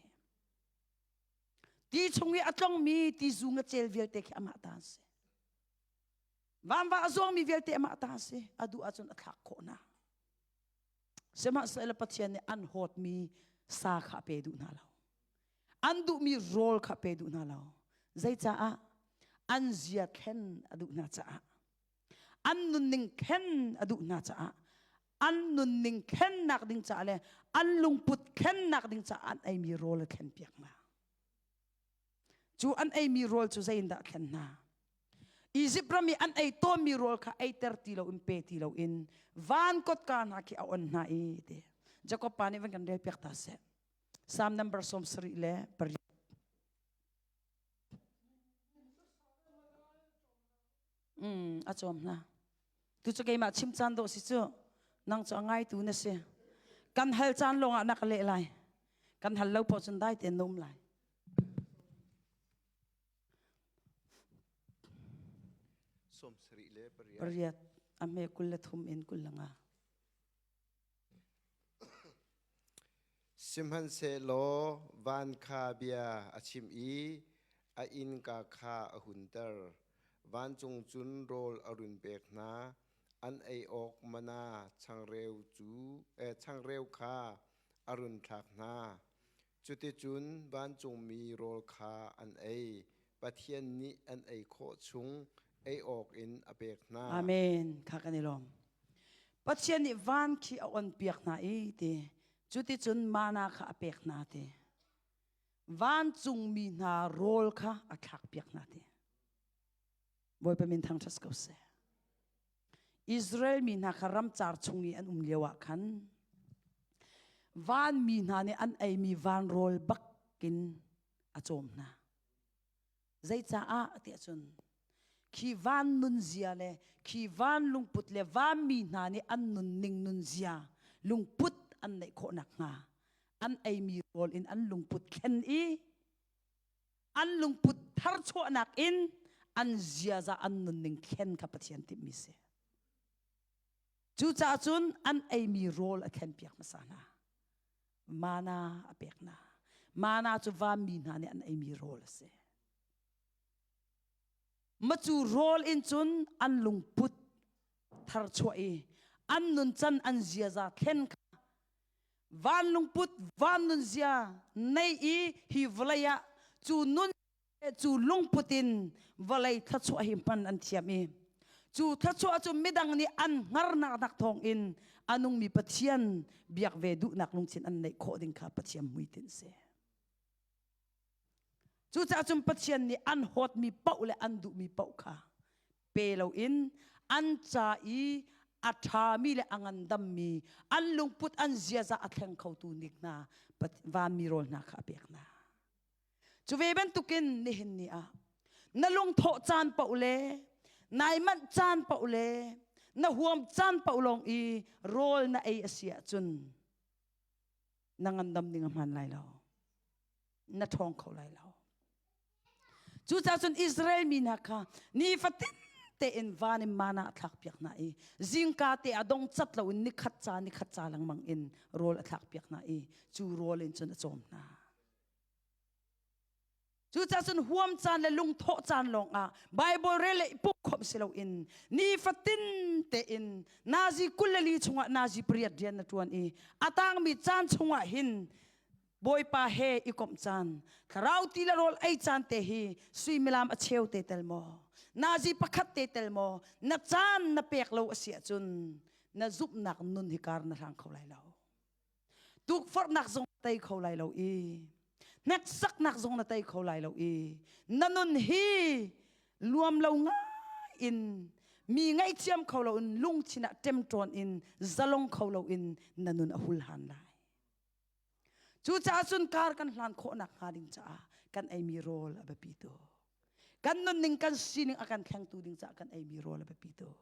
Ti chung i a tlongmi tizu ngacel vialte khi amah ta an si. Vanva a zuangmi vialte amah ta an si. A duh ahcun a thlak khawh hna. Sihmanhsehlaw Pathian nih an hawtmi sa kha a pe duh hna lo. An duhmi rawl kha a pe duh hna lo. Zeicaah? An zia thlen a duh hna caah. An nunning thlen a duh hna caah. An nunning thlennak ding caah le an lungput thlennak ding caah an eimi rawl a thlenpiak hna. Cu an eimi rawl cu zei in dah a thlen hna? Izipt ram i an ei tawnmi rawl kha eiter ti loin pe ti loin van kotka hna khi a on hna i ti. Jakob pa nih van kan rel piak ta seh. Psalm number 78. Mm, a cawm hna. Tu cu keimah chim caan dawh si cu. Nang cu a ngaitu na si. Kan hal caan lawngah na ka leh lai. Kan hal lo poh cun dai tein na um lai. 78. Pariat a hme 23 in 25. Sihmanhsehlaw van kha bia a chim i a innka kha a hunter. Vancung cun rawl a run pek hna. An ei awk mana changreu cu eh, changreu kha a run thlak hna. Cuticun vancungmi rawl kha an ei. Pathian nih an ei khawh chung ei awkin a pek hna. Amen. Kha kan i lawm. Pathian nih van khi a on piak hna i ti. Cuticun mana kha a pek hna ti. Vancungmi hna rawl kha a thlak piak hna ti. Bawipa min thangṭhat ko seh. Israel mi hna kha ramcar chung i an um lio ah khan vanmi hna nih an eimi van rawl bakin a cawm hna. Zeicaah tiah cun khi van nunzia le khi van lungput le vanmi hna nih an nunning nunzia lungput an neih khawh nakhnga an eimi rawl in an lungput thlen i an lungput tharchuahnak in an ziaza an nunning thlen kha Pathian timhmi si. Cucaah cun an eimi rawl a thlenpiak hmasa hna. Mana a pek hna. Mana cu vanmi hna nih an eimi rawl a si. Macu rawl in cun an lungput tharchuah i an nuncan an ziaza thlen kha van lungput van nunzia nei i hi vawlei ah cu nun cu lungput in vawlei thluachuah hi hman an thiam i cu thluachuah cu midang nih an hngarnak nak thawng in a nungmi Pathian biak ve duhnak lungthin an neih khawh ding kha Pathian hmuitinh si. Cucaah cun Pathian nih an hawtmi paoh le an duhmi paoh kha pe loin an ca i a ṭhami le a ngandammi an lungput an ziaza a thleng khotu nik hna vanmi rawl hna kha a pek hna. Cu ve bantukin nihin ni ah na lungthawh caan paoh le nai manh caan paoh le na huam caan paoh lawng i rawl na ei a si ahcun na ngandam ding a hmaan lai lo. Na ṭhawng kho lai lo. Cucaah cun Israel mi hna kha nifatin tein van in mana a thlak piak hna i zingka te a dong cat loin nikhat ca nikhat ca lengmang in rawl a thlak piak hna i cu rawl in cun a cawm hna. Cucaah cun huam caan le lungthawh caan lawngah Bible rel le i pumh khawmh si loin nifatin tein nazi 24 chungah nazi pariat rian na ṭuan i a tangmi caan chungah hin Bawipa he i komh caan thlarau ti le rawl ei caan te hi suimilam a cheu te tel maw nazi pakhat te tel maw na caan na pek lo a si ahcun na zumhnak nun hi kar na hlang kho lai lo. Tukforhnak zong tei kho lai lo i hneksaknak zong na tei kho lai lo i na nun hi luam lo ngai in mi ngaihthiam kho lo in lungthin ah ṭemṭawn in zalong kho lo in na nun a hul han lai. Cucaah cun kar kan hlan khawhnak hnga ding caah kan eimi rawl a biapi tuk. Kan nunning kan sining a kan thlengtu ding caah kan eimi rawl a biapi tuk.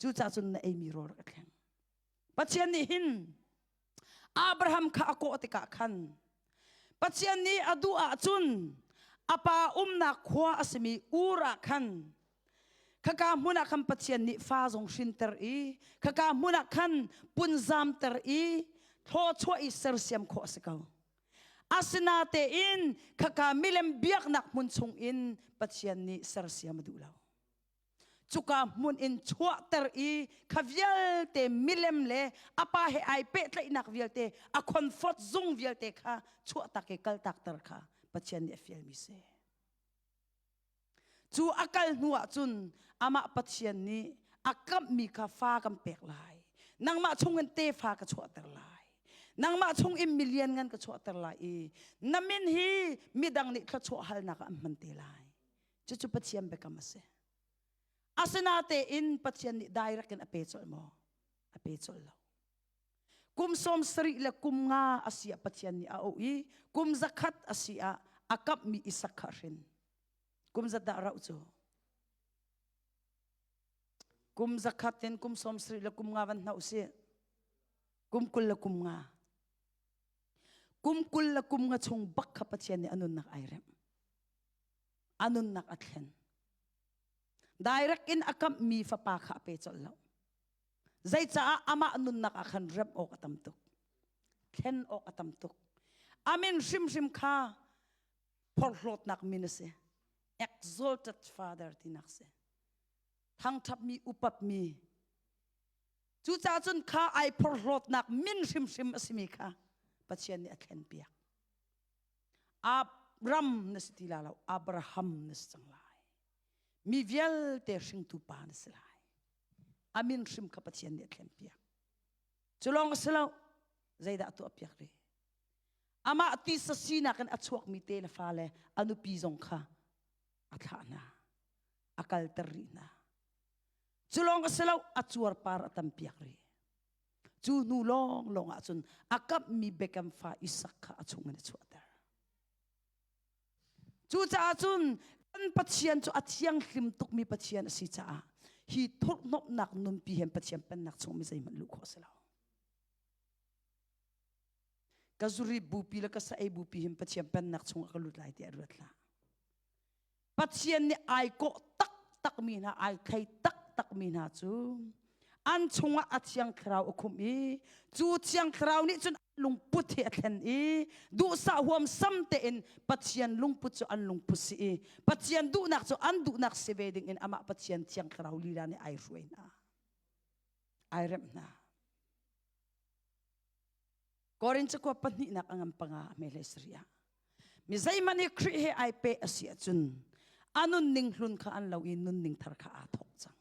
Cucaah cun na eimi rawl rak i thleng. Pathian nih hin Abraham kha a kawh tikah khan Pathian nih a duh ahcun a pa umnak khua a simi Ur ah khan khaka hmun ah khan Pathian nih fa zong hrinter i khaka hmun ah khan punzamter i thlawchuah i sersiam khawh a si ko. Asinatein khaka milem biaknak hmun chung in Pathian nih sersiam a duh lo. Cuka hmun in chuahter i kha vialte milem le a pa he ai pehtlaihnak vialte a comfort zung vialte kha chuahtak i kaltakter kha Pathian nih a fialmi si. Cu a kal hnu ah cun amah Pathian nih a kamhmi kha fa kan pek lai. Nangmah chungin tefa ka chuahter lai. Nangmah chungin milian ngan ka chuahter lai i na min hi midang nih thluachuah halnak ah an hman te lai. Cucu Pathian biakam a si. Asinatein Pathian nih direct in a pe colh maw? A pe colh lo. Kum 70 le kum nga a si ah Pathian nih a auh i kum 100 a si ah a kamhmi Isak kha a hrin. Kum zat dah rauh cu? Kum 100 in kum 70 le kum nga van hnauh si. Kum 20 le kum nga. Kum 20 le kum nga chung bak kha Pathian nih a nunnak ai remh. A nunnak a thlen. Direct in a kamhmi fapa kha a pe colh lo. Zeicaah amah nunnak ah khan remh awk a tam tuk. Thlen awk a tam tuk. A min hrimhrim kha phorhlawtnak min a si. Exalted Father tinak si. Thangṭhatmi upatmi. Cucaah cun kha ai phorhlawtnak min hrimhrim a simi kha Pathian nih a thlenpiak. Abram na si ti la lo, Abraham na si cang lai. Mi vialte hringtu pa na si lai. A min hrim kha Pathian nih a thlenpiak. Cu lawng a si lo, zeidah a tuahpiak rih? Amah tisa sinak in a chuakmi te le fale a nupi zong kha a thlah hna, a kalter rih hna. Cu lawng a si lo, a cuarpar a tampiak rih. Cu hnu lawnglawng ah cun a kamhmi Bekam fa Isak kha a chungin a chuahter. Cucaah cun kan Pathian cu a thianghlim tukmi Pathian a si caah hi thurhhnawmhnak nunpi he Pathian pennak chung mi zeihmanh luh khawh a si lo. Ka zuri bupi le ka sa ei bupi hin Pathian pennak chungah ka lut lai tiah ruat hlah. Pathian nih ai kawh taktakmi hna, ai thei taktakmi hna cu an chungah a thiang thlarau a khumh i cu thiang thlarau nih cun lungput hi a thlen i duhsah huamsam tein Pathian lungput cu an lungput si i Pathian duhnak cu an duhnak si ve ding in amah Pathian thiang thlarau lila nih ai hruai hna, ai remh hna. Korin cakuat pahnihnak a ngan panga a hme hlei sarih ah mi zeihmanh hi Khrih he ai peh a si ahcun a nunning hlun kha an lo i nunning thar kha aa thawk cang.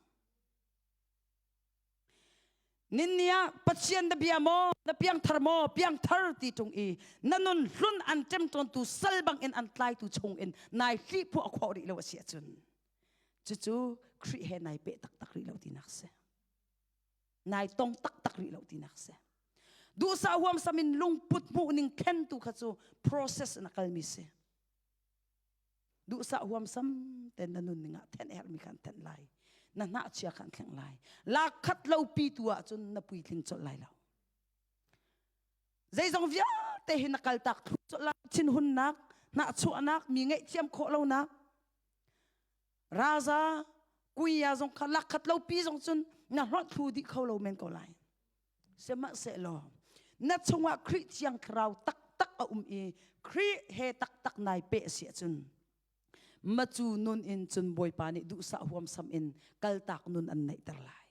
Ninni ah Pathian na bia maw, na piangthar maw, piangthar ti ṭung i na nun hlun an ṭemṭawntu sal bangin an tlaitu chungin nai hlihphuah khawh rih lo a si ahcun cucu Khrih he nai peh taktak rih lo tinak si. Nai tong taktak rih lo tinak si. Duhsah huamsam in lungput hmuhning thlen tu kha cu process in a kalmi si. Duhsah huamsam ten na nunning ah then herhmi khan then lai. Na hnahchia khan thleng lai. Lak khat lo pi tu ah cun na puitling colh lai lo. Zeizong vialte hi na kaltak thlu colh lai. Thinhunnak, hnahchuahnak, mi ngaihthiam khawh lonak, raza, kuia zong kha lak khat lo pi zong cun na hlonh thlu dih kho lo men ko lai. Sihmanhsehlaw na chungah Khrih Thiang Thlarau taktak a um i Khrih he taktak nai peh si ahcun macu nun in cun Bawipa nih duhsah huamsam in kaltak nun an neihter lai.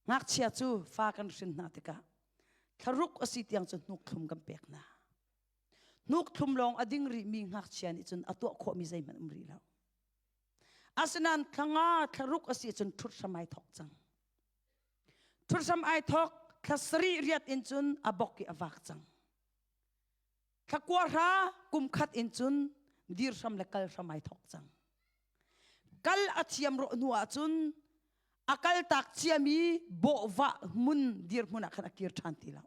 Ngakchia cu fa kan hrin hna tikah thlaruk a si tiang cu hnuk thlum kan pek hna. Hnuk thlum lawng a ding rihmi ngakchia nih cun a tuah khawhmi zeihmanh um rih lo. Asinain thla nga thlaruk a si cun ṭhut hram ai thawk cang. Ṭhut hram ai thawk thla sarih riat in cun a bok i a vak cang. Thla kua hra kum khat in cun dir hram le kal hram ai thawk cang. Kal a thiam rawh hnu ah cun a kal tak ciami bawhvah hmun dirhmun ah khan a kir ṭhan ti lo.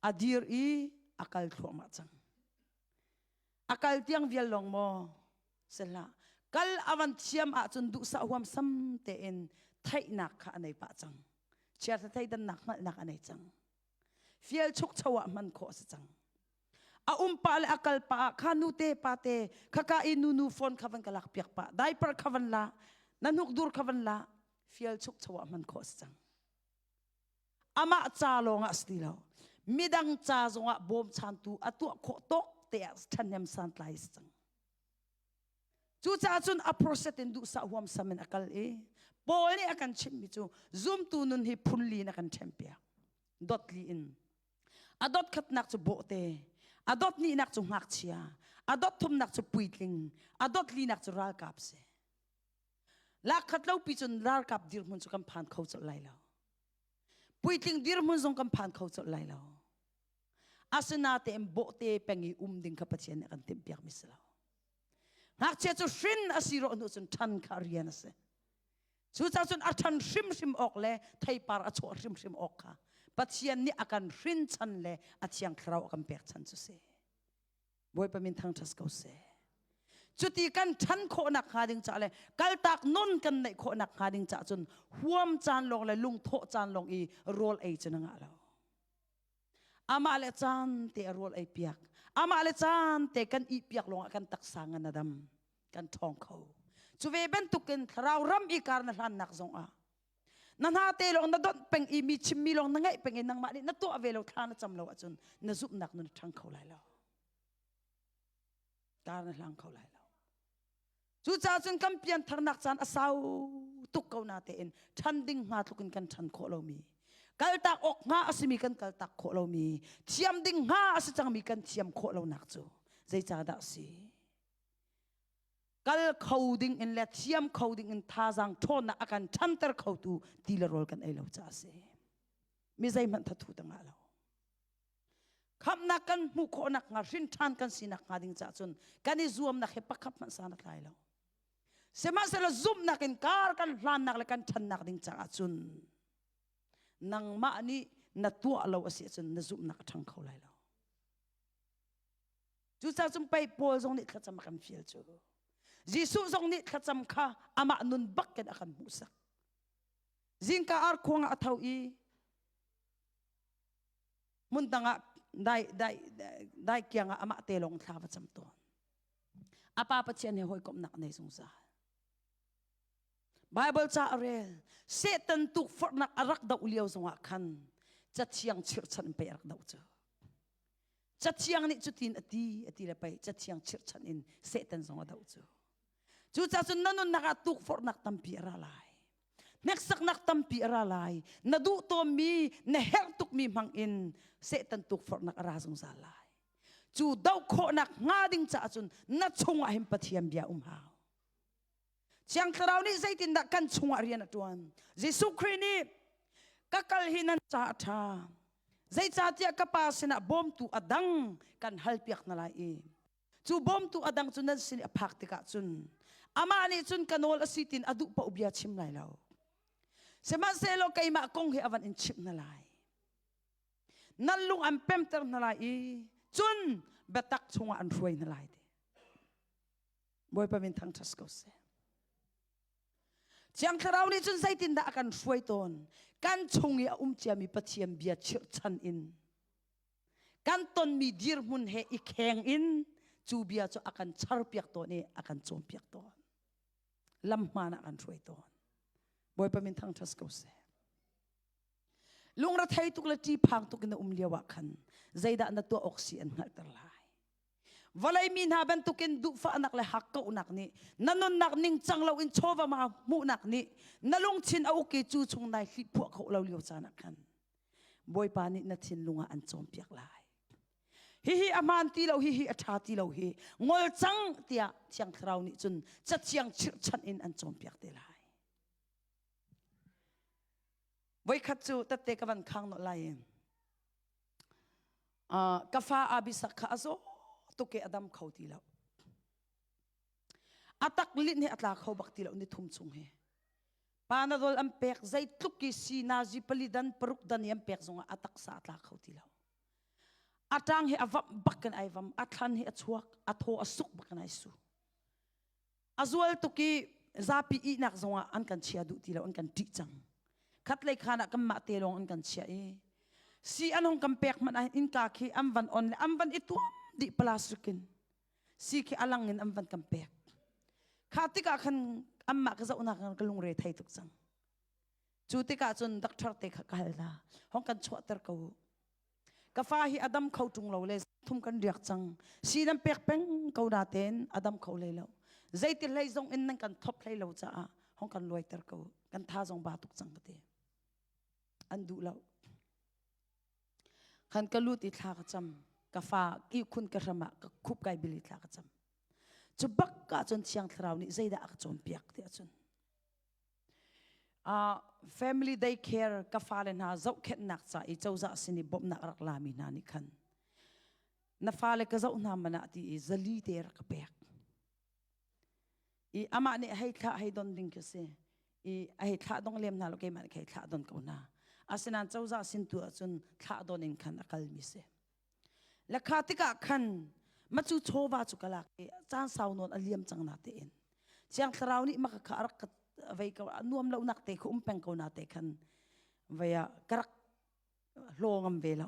A dir i a kal thluahmah cang. A kal tiang vial lawng maw? Si hlah. Kal a van thiam ahcun duhsah huamsam tein theihnak kha a nei pah cang. Chiartha theidannak hngalhnak a nei cang. Fial chukcho ah hman khawh a si cang. A um pah le a kal pah ah kha nu te pa te khaka i nu nu phone kha van ka lak piak pah diaper kha van la na hnuk dur kha van la fial chukcho ah hman khawh a si cang. Amah ca lawng ah si ti lo. Midang ca zongah bawmchantu a tuah khawh tawk te ah ṭhahnem santlai a si cang. Cucaah cun a process in duhsah huamsam in a kal i Paul nih a kan chimhmi cu zumtu nun hi phunli in a kan ṭhenpiak. Dotli in. A dot khatnak cu bawhte, a dot hnihnak cu ngakchia, a dot thumnak cu puitling, a dot linak cu ralkap si. Lak khat lo pi cun ralkap dirhmun cu kan phan kho colh lai lo. Puitling dirhmun zong kan phan kho colh lai lo. Asinatein bawhte peng i um ding kha Pathian nih a kan timhpiakmi si lo. Ngakchia cu hrin a si rawh hnu cun ṭhan kha rian a si. Cucaah cun a ṭhan hrimhrim awk le theipar a chuah hrimhrim awk kha Pathian nih a kan hrin chan le a thiang thlarau a kan pek chan cu si. Bawipa min thangṭhat ko seh. Cuti kan ṭhan khawhnak hnga ding caah le kaltak nun kan neih khawhnak hnga ding caah cun huam caan lawng le lungthawh caan lawng i rawl ei cu na ngah lo. Amah le caan te a rawl ei piak. Amah le caan te kan ih piak lawngah kan taksa ngan a dam. Kan ṭhawng kho. Cu ve bantukin thlarau ram i kar na hlannak zongah na hna te lawng na donh peng i mi chimmi lawng na ngaih peng i nangmah nih na tuah ve lo thla na cam lo ahcun na zumhnak nun a ṭhang kho lai lo. Kar na hlang kho lai lo. Cucaah cun kan piantharnak caan a sau tuk ko na tein ṭhan ding hnga tluk in kan ṭhan khawh lomi kaltak awk hnga a simi kan kaltak khawh lomi thiam ding hnga a si cangmi kan thiam khawh lonak cu zeicahdah a si kal kho ding in le thiam kho ding in thazaang ṭhawnnak a kan ṭhanter khotu ti le rawl kan ei lo caah a si mi zeihmanh thathu ta ngah lo Khamhnak kan hmuh khawhnak hnga hrin ṭhan kan sinak hnga ding caah cun kan i zuamnak hi pakhat hmanh san a tlai lo. Sihmanhsehlaw zumhnak in kar kan hlannak le kan ṭhannak ding caah cun nangmah nih na tuah lo a si ahcun na zumhnak a ṭhang kho lai lo. Cucaah cun pei Paul zong nih thlacam a kan fial cu. Jesuh zong nih thlacam kha amah nun bak in a kan hmuhsak. Zingka arkhuang ah a tho i hmun dang ah dai dai dai kiang ah amah te lawng thla va cam tawn a pa pathian he hawikomhnak nei zungzal Bible ca a rel Satan tukforhnak a rak doh lio zongah khan cathiang chirhchan in pei a rak doh cu cathiang nih cutin a ti a ti le pei cathiang chirhchan in Satan zong a doh cu Cucaah cun na nunnak ah tukforhnak tampi a ra lai. Hneksaknak tampi a ra lai. Na duh tawnmi, na herh tukmi hmang in Satan tukforhnak a ra zungzal lai. Cu doh khawhnak hnga ding caah cun na chungah hin Pathian bia um hau. Thiang Thlarau nih zeitindah kan chungah rian a ṭuan? Jesuh Khrih nih ka kal hi nan caah a ṭha. Zeicahtiah ka Pa sinah bawmtu a dang kan halpiak hna lai i Cu bawmtu a dang cu nan sin i a phak tikah cun amah nih cun ka nawl a si tin a duh paoh bia chim lai lo. Sihmanhsehlaw keimah kong hi a van in chimh hna lai. Nan lung an pemter hna lai i cun biatak chungah an hruai hna lai ti. Bawipa min thangṭhat ko seh. Thiang Thlarau nih cun zeitindah a kan hruai tawn? Kan chung i a um ciami Pathian bia chirhchan in kan tonmi dirhmun he i kheng in cu bia cu a kan charpiak tawn i a kan cawnpiak tawn lam hmaan ah kan hruai tawn bawipa min thangṭhat ko seh lungrethei tuk le ṭihphang tuk in na um lio ah khan zeidah na tuah awk si an hngalhter lai vawlei mi hna bantukin duhfahnak le hakkauhnak nih na nunnak ningcang loin chawva ma hmuhnak nih na lungthin a uk i cu chung nai hliphuah kho lo lio caan ah khan Bawipa nih na thinlung ah an cawnpiak lai. Hihi a hmaan ti lo, hihi a ṭha ti lo hi ngol cang tiah Thiang Thlarau nih cun cathiang chirhchanh in an cawnpiak te lai. Voikhat cu tette ka van khang nawh lai in ka fa Abisak kha a zaw tuk i a dam kho ti lo. A tak linh hi a tla kho bak ti lo ni thum chung hi. Panadol an pek zeitluk i si nazi pali dan paruk dan i an pek zongah a taksa a tla kho ti lo. A ṭang hi a vamh bak in ai vam, a thlan hi a chuak, a thaw a suk bak in ai su. A zual tuk i zapi ihnak zongah an kan chia duh ti lo, an kan ṭih cang. Khatlei khaan ah kanmah te lawng an kan chiah i si an hong kan pek hmanh ah innka khi an van on le an van i tuam dih plastic in si khi a lang in an van kan pek. Kha tikah khan anmah ka zohnak ka lungre thei tuk cang. Cu tikah cun doctor te kha ka hal hna. Hong kan chuahter ko u. Ka fa hi a dam kho ṭung lo le thum kan riak cang. Si nan pek peng ko na tein a dam kho hlei lo. Zeiti hlei zong in nan kan thop hlei lo caah hong kan luaiter ko. Kan tha zong ba tuk cang ka ti. An duh lo. Khan ka lut i thla ka cam. Ka fa ki khun ka hram ah ka khup kai bil i thla ka cam. Cu bak ah cun Thiang Thlarau nih zeidah a ka cawnpiak ti ahcun Family day care ka fale hna zohkhenhnak ca i cozah sin i bawmhnak a rak lami hna nih khan na fale ka zoh hna man ah ti i zali te rak ka pek. I amah nih hei thlah hei don ding khi si. I a hei thlah dong lem hna lo keimah nih hei thlah don ko hna. Asinain cozah sin tu ahcun thlah don in khan a kalmi si. Le kha tikah khan macu chawva cu ka lak i caan sau nawn a liam cang na tein Thiang Thlarau nih maka kha a rak ka vei ko a nuam lo nak te kha um peng ko na te khan vei ah ka rak hlaw ngam ve lo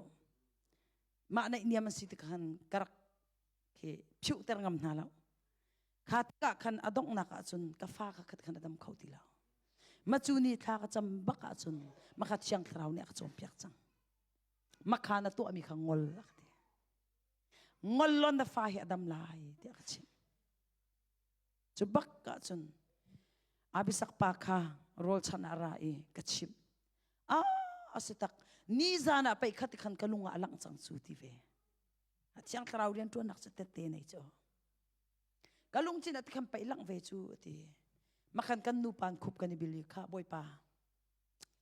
mah naih niam an si tik khan ka rak khi phiuhter ngam hna lo kha tikah khan a donghnak ahcun ka fa kha khat khan a dam kho ti lo macu ni thla ka cam bak ahcun maka Thiang Thlarau nih a ka cawnpiak cang Makha na tuahmi kha ngol a ka ti. Ngol law na fa hi a dam lai tiah ka chimh. Cu bak ahcun Abisak pa kha rawl chan ah ra i ka chimh. Ah, a si tak. Ni zan ah pei khat khan ka lung ah a langh cang cu ti ve. A thiang thlarau rian ṭuannak cu tette nei cu. Ka lungchin ah tikhan pei langh ve cu a ti. Makhan kan nupa khup kan i bil i kha Bawipa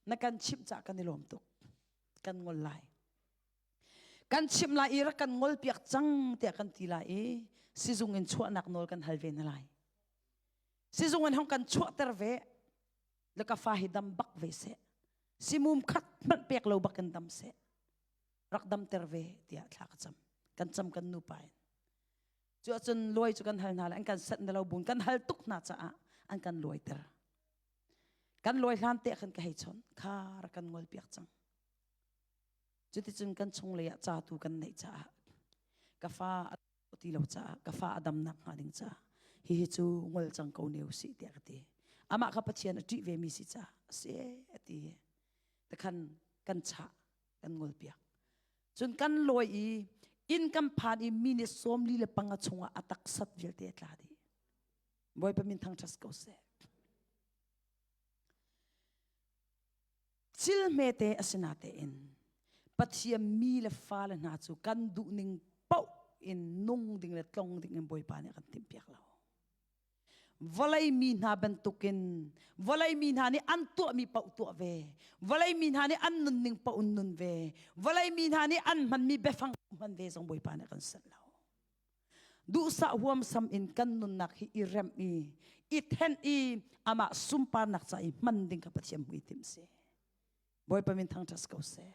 na kan chimh cah kan i lawm tuk kan ngol lai kan chimh lai i rak kan ngol piak cang tiah kan ti lai i sizung in chuahnak nawl kan hal ve na lai sizung in hong kan chuahter ve le ka fa hi dam bak ve seh simum khat hmanh pek lo bak in dam seh rak damter ve tiah thla ka cam kan cam kan nupa in cu ahcun luai cu kan hal hna le an kan sat na lo bun kan hal tuk hna caah an kan luaiter Kan lawi hlan te khan ka hei chawnh. Kha rak kan ngol piak cang. Cuticun kan chunglei ah ca tu kan neih caah ka fa a ti lo caah ka fa a damnak hnga ding caah hihi cu ngol cang ko ne usih tiah ka ti. Amah kha Pathian a ṭih ve mi si caah a si a ti. Takhan kan chah kan ngol piak. Cun kan lawi i inn kan phan i minute 45 chungah a taksat vialte a tla dih. Bawipa min thangṭhat ko seh. Thil hmete a si natein Pathian mi le fale hna cu kan duhning paoh in nung ding le tlong ding in Bawipa nih a kan timhpiak lo. Vawlei mi hna bantukin vawlei mi hna nih an tuahmi paoh tuah ve. Vawlei mi hna nih an nunning paoh in nun ve. Vawlei mi hna nih an hmanmi biafang hman ve zong Bawipa nih a kan sanh lo. Duhsah huamsam in kan nunnak hi i remh i i thenh i amah sunparnak ca i hman ding kha Pathian hmuitinh si. Bawipa min thangṭhat ko seh.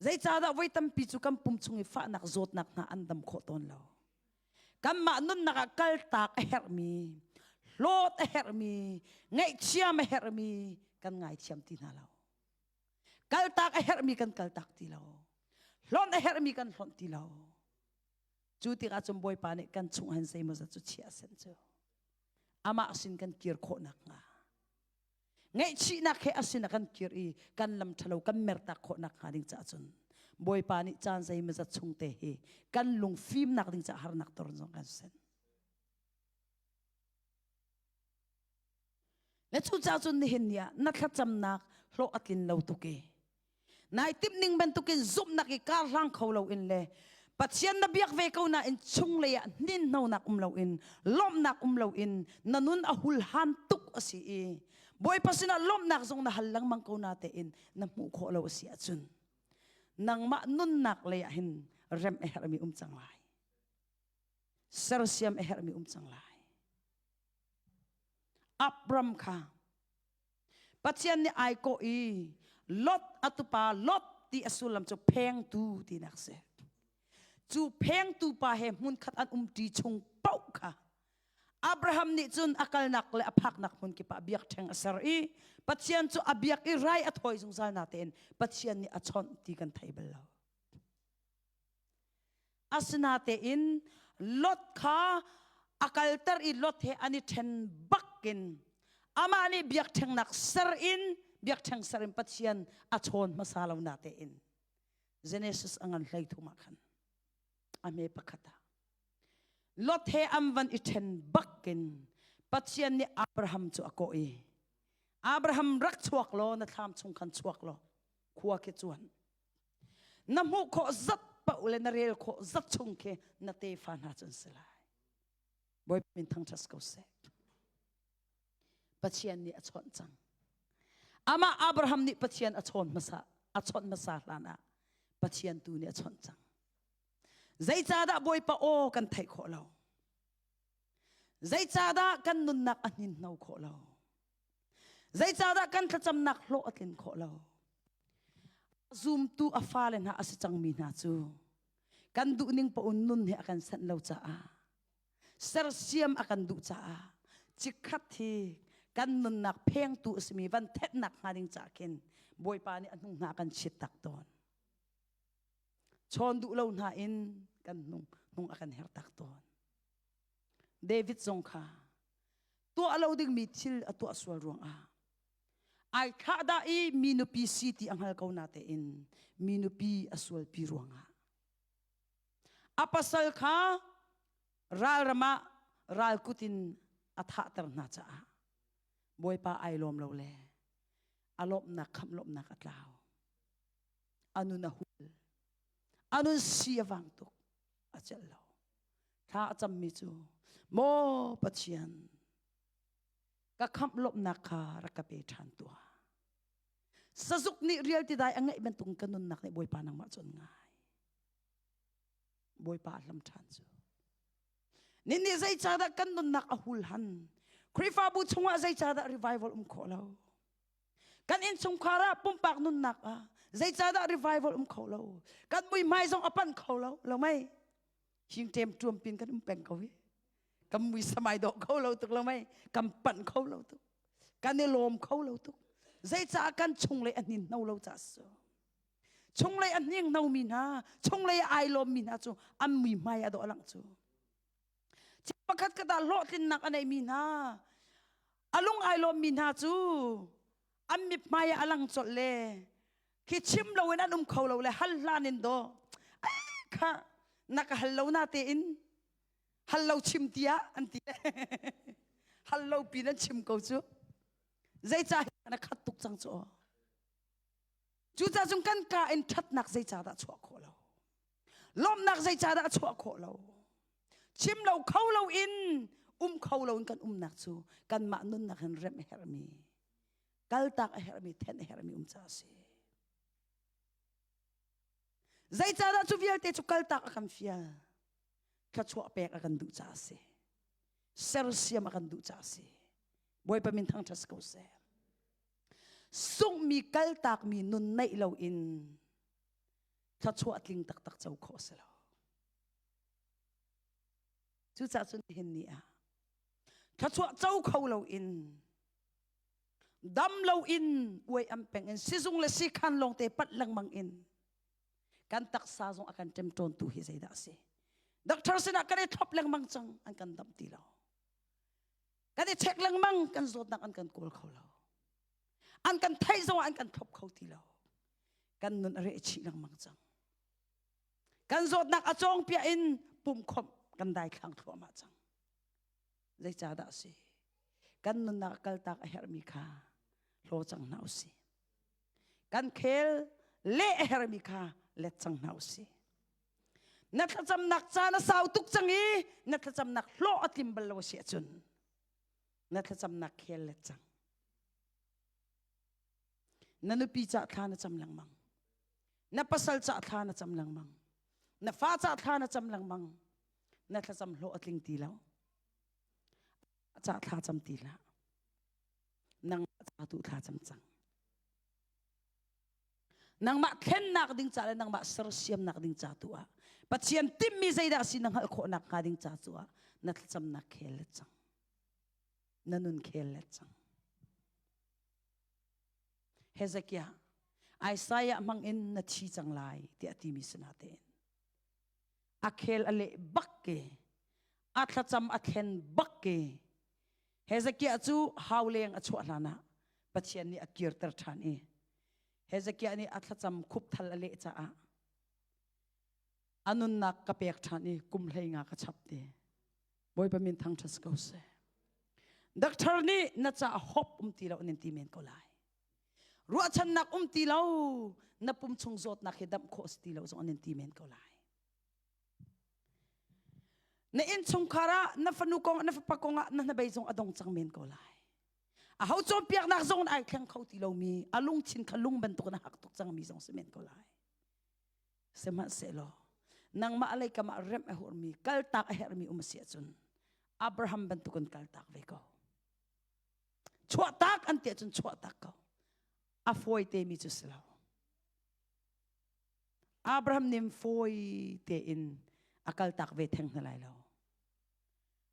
Zeicahdah voi tampi cu kan pum chung i fahnak zawtnak hna an dam khawh tawn lo. Kanmah nunnak ah kaltak a herhmi, hlawt a herhmi, ngaihchiam a herhmi kan ngaithiam ti hna lo. Kaltak a herhmi kan kaltak ti lo. Hlonh a herhmi kan hlonh ti lo. Cu tikah cun Bawipa nih kan chung han zeimawzat cu chiah sen cu. Amah sin kan kir khawh nakhnga. Ngaihchihnak he a sin a kan kir i kan lam ṭhalo kan mertak khawh nakhnga ding caah cun Bawipa nih caan zeimawzat chung te hi kan lung fimnak ding caah harnak toron zong kan sen. Le cucaah cun nihin ni ah na thlacamnak hlawh a tlin lo tuk i nai timh ning bantukin zumhnak i kar hlang kho loin le Pathian na biak ve ko nain chunglei ah hninhnonak um loin lawmhnak um loin na nun a hulhan tuk a si i. Bawipa sinah lawmhnak zong na hal lengmang ko na tein na hmuh khawh lo a si ahcun nangmah nunnak lei ah hin rem a herhmi um cang lai. Sersiam a herhmi um cang lai. Abram kha Pathian nih ai kawh i Lot a tupa Lot ti a sullam cu phengtu tinak si. Cu phengtu pa he hmunkhat an umṭi chung paoh kha Abraham nih cun a kalnak le a phaknak hmun kip ah biakṭheng a ser i Pathian cu a biak i rai a thawi zungzal natein Pathian nih a chawnh ti kan thei bal lo. Asinatein Lot kha a kalter i Lot he an i ṭhen bakin amah nih biakṭhengnak ser in biakṭheng ser in Pathian a chawn hmasa lo natein Genesis a ngan hlei thum ah khan a hme pakhat ah Lot he an van i ṭhen bakin Pathian nih Abraham cu a kawh i Abraham rak chuak law na thlam chung khan chuak law khua khi cuan na hmuh khawh zat paoh le na rel khawh zat chung khi na tefa hna cu an si lai. Bawipa min thangṭhat ko seh. Pathian nih a chawnh cang. Amah Abraham nih Pathian a chawn hmasa a chawnh hmasa hlan ah Pathian tu nih a chawnh cang. Zeicahdah Bawipa aw kan theih khawh lo? Zeicahdah kan nunnak a hninhno khawh lo? Zeicahdah kan thlacamnak hlawh a tlin khawh lo? Zumtu a fale hna a si cangmi hna cu kan duhning paoh nun he a kan sanh lo caah sersiam a kan duh caah chikkhat hi kan nunnak phengtu a simi van thenhnak hnga ding caah khin Bawipa nih a hnung hna a kan chit tak tawn. Chawn duh lo hna in kan hnung hnung a kan her tak tawn. David zong kha tuah lo dingmi thil a tuah sual ruangah ai thlah dah i mi nupi si ti a hngal ko na tein mi nupi a sualpi ruangah a pasal kha ralram ah ral kut in a thahter hna caah Bawipa ai lawm lo le a lawmhnak khamh lawmhnak a tlau a nun a hul a nun si a vang tuk a celh lo thla a cammi cu maw Pathian ka khamh lawmhnak kha rak ka pe ṭhan tuah sazuk nih rial ti dai a ngeih bantuk ka nunnak nih Bawipa nangmah cun ngai Bawipa a hlam ṭhan cu nin nih zeicahdah kan nunnak a hul han Khrihfabu chungah zeicahdah revival um khawh lo kan innchungkhar ah pumpak nunnak ah zeicahdah revival um kho lo kan muihmai zong a panh kho lo lo mei hing ṭem ṭuam pin kan um peng ko hi kan mui samai dawh kho lo tuk lo mei kan panh kho lo tuk kan i lawm kho lo tuk zeicah kan chunglei a hnin hno lo ca su chunglei a hning hno mi hna chunglei ai lawm mi hna cu an muihmai a dawh lang cu pakhat khat ah hlawhtlinnak a neimi hna a lung ai lawmmi hna cu an mithmai ah a lang colh le khi chim loin an um kho lo le hal hlan in daw kha na ka hal lo na tein hal lo chim tiah an ti hal lo pin an chim ko cu zeicah na khat tuk cang cu cucaah cun kan ka in ṭhatnak zeicah dah chuah khawh lo Lawmhnak zeicahdah a chuah khawh lo? Chim lo kho lo in um kho lo in kan umnak cu kanmah nunnak hin remh a herhmi, kaltak a herhmi, then a herhmi um caah a si. Zeicahdah cu vialte cu kaltak a kan fial? Thluachuah pek a kan duh caah a si. Sersiam a kan duh caah a si. Bawipa min thangṭhat si ko seh. Sunghmi kaltakmi nun neih lo in thluachuah tling taktak co khawh a si lo. Cucaah cun nihin ni ah thluachuah co kho lo in dam lo in uai am peng in sizung le sikhan lawngte panh lengmang in kan taksa zong a kan ṭemṭawntu hi zeidah a si? Doctor sinah kan i thlop lengmang cang an kan damh ti lo. Kan i check lengmang kan zawtnak an kan kawl kho lo. An kan theih zong ah an kan thlop kho ti lo. Kan nun a reh chih lengmang cang. Kan zawtnak a cawng piah in pumkhomh kan daithlang thluahmah cang. Zeicahdah a si? Kan nunnak kaltak a herhmi kha hlaw cang hna usih. Kan khel leh a herhmi kha let cang hna usih. Na thlacamnak caan a sau tuk cang i na thlacamnak hlawh a tlim bal lo a si ahcun na thlacamnak khel let cang. Na nupi ca thla na cam lengmang. Na pasal ca thla na cam lengmang. Na fa ca thla na cam lengmang. Na thlacam hlawh a tling ti lo. Ca thla cam ti hlah. Nangmah ca tu thla cam cang. Nangmah thlennak ding ca le nangmah sersiamnak ding ca tu ah Pathian timmi zeidah si na hngalh khawhnak hnga ding ca tu ah na thlacamnak khel le cang. Na nun khel le cang. Hezekiah, Isaiah hmang in na thi cang lai tiah timi sinatein a khel a leh bak ke a thlacam a thlen bak ke Hezekiah cu hauleng a chuah hlan ah Pathian nih a kirter ṭhan i Hezekiah nih a thlacam khupthal a leh caah a nunnak ka pek ṭhan i kum hlei nga ka chap te. Bawipa min thangṭhat si ko seh. Doctor nih na ca hop um ti lo nan ti men ko lai. Ruahchannak um ti lo na pum chung zawtnak hi damh khawh si ti lo zong an ti men ko lai. Na innchungkhar ah na fanu kong na fapa kong ah na hnabei zong a dong cang men ko lai. A ho cawnpiaknak zong ai thleng kho ti lomi a lungthin kha lung bantuk in a hak tuk cangmi zong si men ko lai. Sihmanhsehlaw nangmah lei kam ah remh a hurmi kaltak a herhmi um a si ahcun Abraham bantukin kaltak ve ko. Chuahtak an ti ahcun chuahtak ko. A fawi temi cu si lo. Abraham nih fawi tein a kaltak ve theng hna lai lo.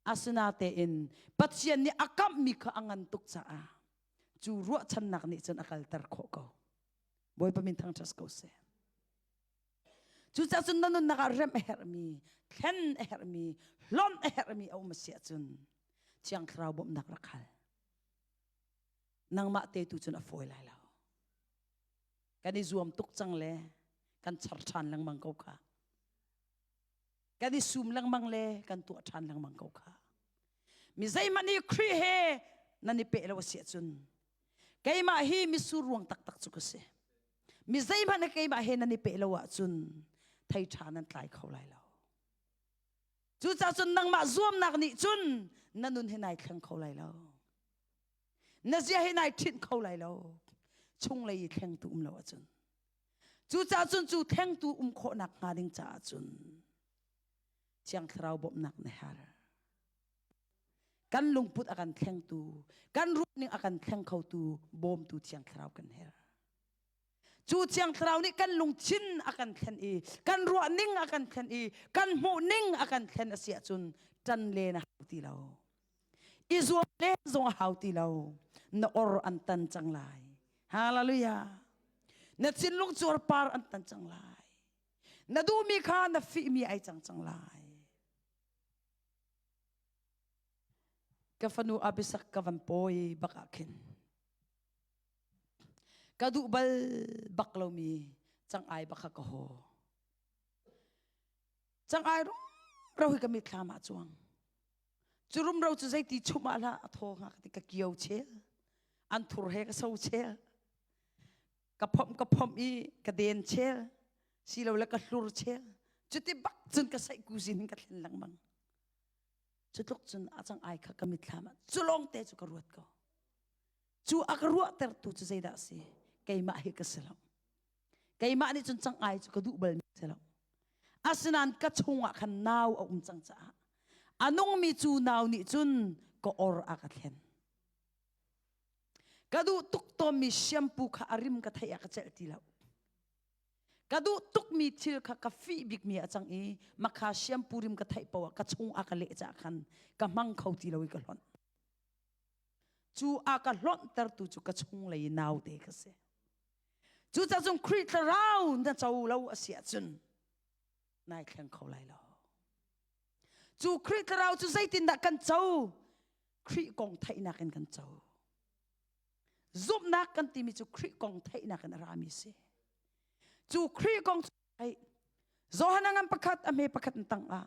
Asinatein Pathian nih a kamhmi kha a ngan tuk caah cu ruahchannak nih cun a kalter khawh ko. Bawipa min thangṭhat ko seh. Cucaah cun na nunnak ah remh a herhmi, thlen a herhmi, hlonh a herhmi a um a si ahcun Thiang Thlarau bawmhnak rak hal. Nangmah te tu cun a fawi lai lo. Kan i zuam tuk cang le kan char ṭhan lengmang ko kha. Kan i sum lengmang le kan tuah ṭhan lengmang ko kha. Mi zeihmanh hi Khrih he nan i peh lo a si ahcun keimah hi misur ruang taktak cu ka si. Mi zeihmanh keimah he nan i peh lo ahcun thei ṭha nan tlai kho lai lo. Cucaah cun nangmah zuamnak nih cun na nun hi nai thleng kho lai lo. Na zia hi nai ṭhinh kho lai lo. Chunglei i thlengtu um lo ahcun. Cucaah cun cu thlengtu um khawhnak hnga ding caah cun Thiang Thlarau bawmhnak na herh. Kan lungput a kan thlengtu, kan ruahning a kan thleng khotu bawmtu Thiang Thlarau kan herh. Cu Thiang Thlarau nih kan lungthin a kan thlen i kan ruahning a kan thlen i kan hmuhning a kan thlen a si ahcun ṭan len a hau ti lo. I zuam len zong a hau ti lo. Na or an tan cang lai. Hallelujah. Na thinlung cuarpar an tan cang lai. Na duhmi kha na fihmi ai cang cang lai. Ka fanu Abisak ka van pawi bak ah khin ka duh bal bak lomi cang-ai bak kha ka haw. Cang-ai rumro hi ka mitthlam ah cuang. Cu rumro cu zeiti chumh ah hlah a thaw hnga ka ti ka kio chel. An thur he ka so chel. Ka phomh ka phomh i ka den chel. Silole ka hlur chel. Cuti bak cun ka saih kuzin in ka thlen lengmang. Cu tluk cun a cang ai kha ka mitthlam ah cu lawng te cu ka ruat ko. Cu a ka ruahtertu cu zeidah a si? Keimah hi ka si lo. Keimah nih cun cang ai cu ka duh bal mi si lo. Asinain ka chungah khan nau a um cang caah a nungmi cu nau nih cun ka or a ka thlen. Ka duh tuk tawnmi shampoo kha a rim ka theih ah ka celh ti lo. Ka duh tukmi thil kha ka fih bikmi a cang i makha shampoo rim ka theih paoh ah ka chung a ka leh caah khan ka hmang kho ti lo i ka hlonh. Cu a ka hlonhtertu cu ka chunglei naute ka si. Cucaah cun Khrih thlarau na co lo a si ahcun nai thleng kho lai lo. Cu Khrih thlarau cu zeitindah kan co? Khrih kong theihnak in kan co. Zumhnak kan timi cu Khrih kong theihnak in a rami si. Cu Khrih kong theih Johan ngan pakhat a hme pakhat in tang ah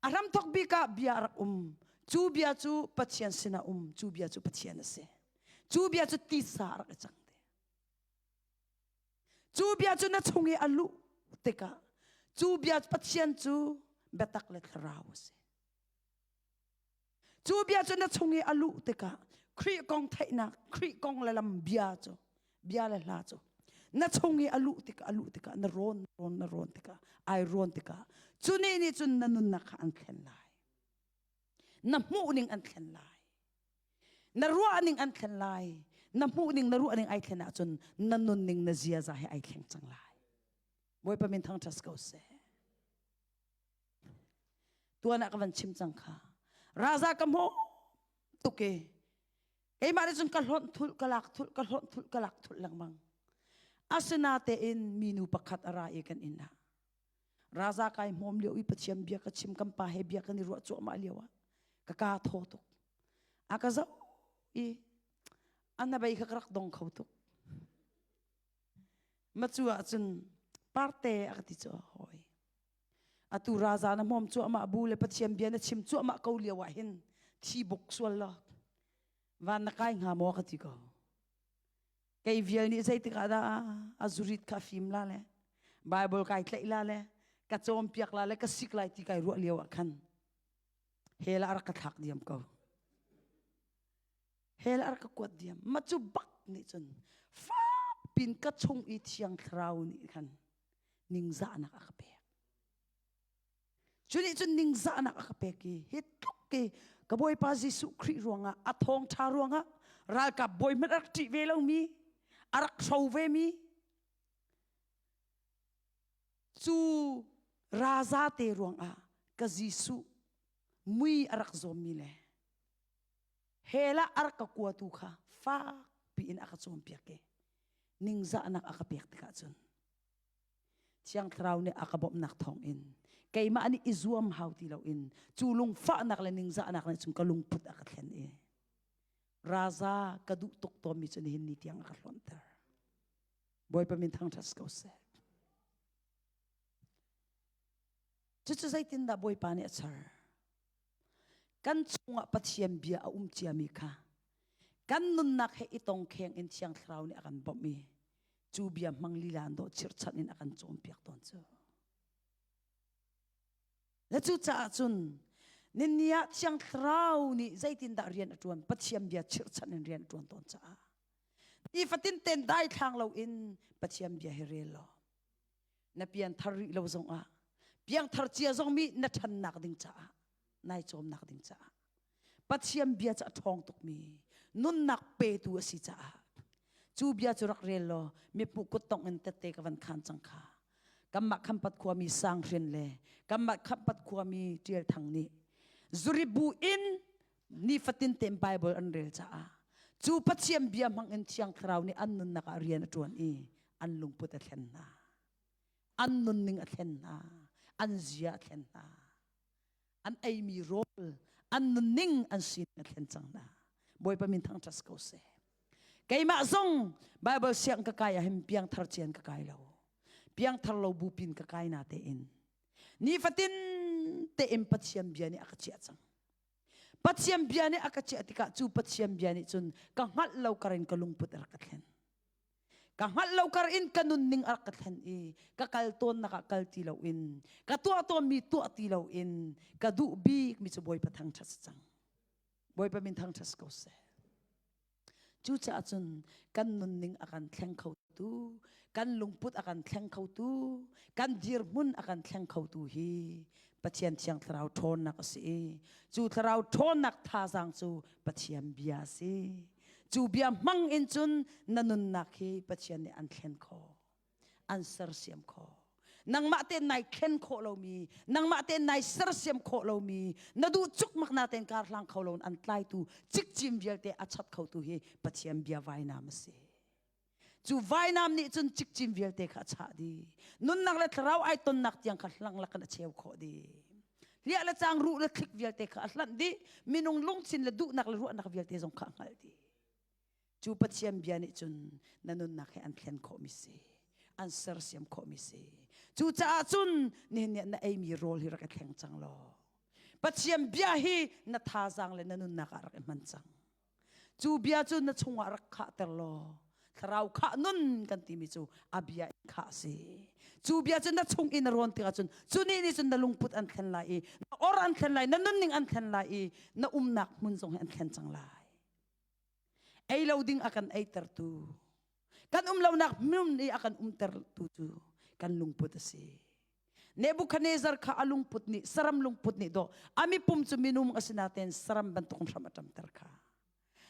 a hramthok bik ah bia a rak um. Cu bia cu Pathian sinah um. Cu bia cu Pathian a si. Cu bia cu tisa a rak i cang te. Cu bia cu na chung i a luh tikah cu bia Pathian cu biatak le thlarau a si. Cu bia cu na chung i a luh tikah Khrih kong theihnak, Khrih kong le lam bia cu Bia le hla cu na chung i a luh tikah a luh tikah na rawn rawn na rawn tikah ai rawn tikah cu nih nih cun na nunnak kha an thlen lai. Na hmuh ning an thlen lai. Na ruah ning an thlen lai. Na hmuh ning na ruah ning ai thlen ahcun na nun ning na ziaza he ai thleng cang lai. Bawipa min thangṭhat ko seh. Tuan ah ka van chim cang kha. Raza ka hmu tuk e. Keimah nih cun ka hlonh thulh ka lak thulh ka hlonh thulh ka lak thulh lengmang. Asinatein minu pakhat a ra i kan inn ah. Raza kai hmawm lio i Pathian bia ka chim kan pa he bia kan i ruah cuahmah lio ah ka ka thaw tuk. A ka zoh i a hnabei kha ka rak dong kho tuk. Macu ah cun parte a ka ti cu hawi. Atu raza na hmawm cuahmah bu le Pathian bia na chim cuahmah ko lio ah hin thi buk sual lo. Van na kai hnga maw ka ti ko. Kei vial nih zeitik ah dah a zurit kha fim la le Bible kai tlaih la le ka cawmpiak la le ka sik lai ti kai ruah lio ah khan hell ah rak ka thlak diam ko. Hell ah rak ka kuat diam. Ma cu bak nih cun fak pin ka chung i thiang thlarau nih khan ningzahnak a ka pek. Cu nih cun ningzahnak a ka pek i hi tluk i ka Bawipa Jesuh Khrih ruangah a thawngṭha ruangah ralkap bawi hmanh a rak ṭih ve lomi a rak hro vemi cu raza te ruangah ka Jesuh mui a rak zawmmi le hell ah a rak ka kuatu kha fak piin a ka cawnpiak i ningzahnak a ka pek tikah cun Thiang Thlarau nih a ka bawmhnak thawngin keimah nih i zuam hau ti loin cu lungfahnak le ningzahnak nih cun ka lungput a ka thlen i raza ka duh tuk tawnmi cu nihin ni tiang a ka hlawnter. Bawipa min thangṭhat ko seh. Cucu zeitindah Bawipa nih a char? Kan chungah Pathian bia a um ciami kha kan nunnak he i tongkheng in Thiang Thlarau nih a kan bawmh i cu bia hmang lila an dawh chirhchanh in a kan cawnpiak tawn cu. Le cucaah cun ninni ah Thiang Thlarau nih zeitindah rian a ṭuan Pathian bia chirhchanh in rian a ṭuan tawn caah nifatin ten daithlang loin Pathian bia hi rel law na pianthar rih lo zongah piangthar cia zong mi na ṭhannak ding caah nai cawmnak ding caah Pathian bia cu a ṭhawng tukmi nunnak petu a si caah cu bia cu rak rel law mithmuh kuttongh in tette ka van khan cang kha kanmah Khampat khuami Sanghrin le kanmah Khampat khuami Ṭial Thang nih zuribu in nifatin tein Bible an rel caah cu Pathian bia hmang in Thiang Thlarau nih an nunnak ah rian a ṭuan i an lungput a thlen hna an nunning a thlen hna an zia a thlen hna an eimi rawl an nunning an sining a thlen cang hna Bawipa min thangṭhat ko seh keimah zong Bible siang ka kai ah hin piangthar cian ka kai lo piangthar lo bu pin ka kai na tein nifatin tein Pathian bia nih a ka chiah cang Pathian bia nih a ka chiah tikah cu Pathian bia nih cun ka hngalh lo karin ka lungput a rak ka thlen Ka hngalh lo kar in ka nunning a rak ka thlen i ka kal tawnnak ah kal ti loin ka tuah tawnmi tuah ti loin ka duh bikmi cu Bawipa thangṭhat si cang. Bawipa min thangṭhat si ko seh. Cucaah cun kan nunning a kan thleng khotu, kan lungput a kan thleng khotu, kan dirhmun a kan thleng khotu hi Pathian Thiang Thlarau ṭhawnnak a si i cu Thlarau ṭhawnnak thazaang cu Pathian bia a si. Cu bia hmang in cun na nunnak hi Pathian nih an thlen khawh, an sersiam khawh. Nangmah tein nai thlen khawh lomi, nangmah tein nai sersiam khawh lomi, na duh cukmak na tein kar hlang kho loin an tlaitu cikcin vialte a chat khotu hi Pathian bia vainam a si. Cu vainam nih cun cikcin vialte kha a chah dih. Nunnak le thlarau ai tonnak tiang kha hlang lakin a cheu khawh dih. Hliah le cang ruh le thlik vialte kha a hlanh dih. Minung lungthin le duhnak le ruahnak vialte zong kha a hngalh dih. Cu Pathian bia nih cun na nunnak he an thlen khawhmi si. An sersiam khawhmi si. Cucaah cun nihin ni ah na eimi rawl hi rak i thleng cang law Pathian bia hi na thazaang le na nunnak ah rak i hman cang. Cu bia cu na chungah rak khahter law thlarau khah nun kan timi cu a bia in khah a si. Cu bia cu na chung in na rawn tikah cun cu nih nih cun na lungput an thlen lai i na or an thlen lai, na nunning an thlen lai i na umnak hmun zong hi an thlen cang lai. Ei lo ding a kan eitertu. Kan um lonak hmun i a kan umter tu cu kan lungput a si. Nebuchadnezzar kha a lungput nih saram lungput nih dawh a mipum cu minung a si natein saram bantuk hram a ṭamter kha.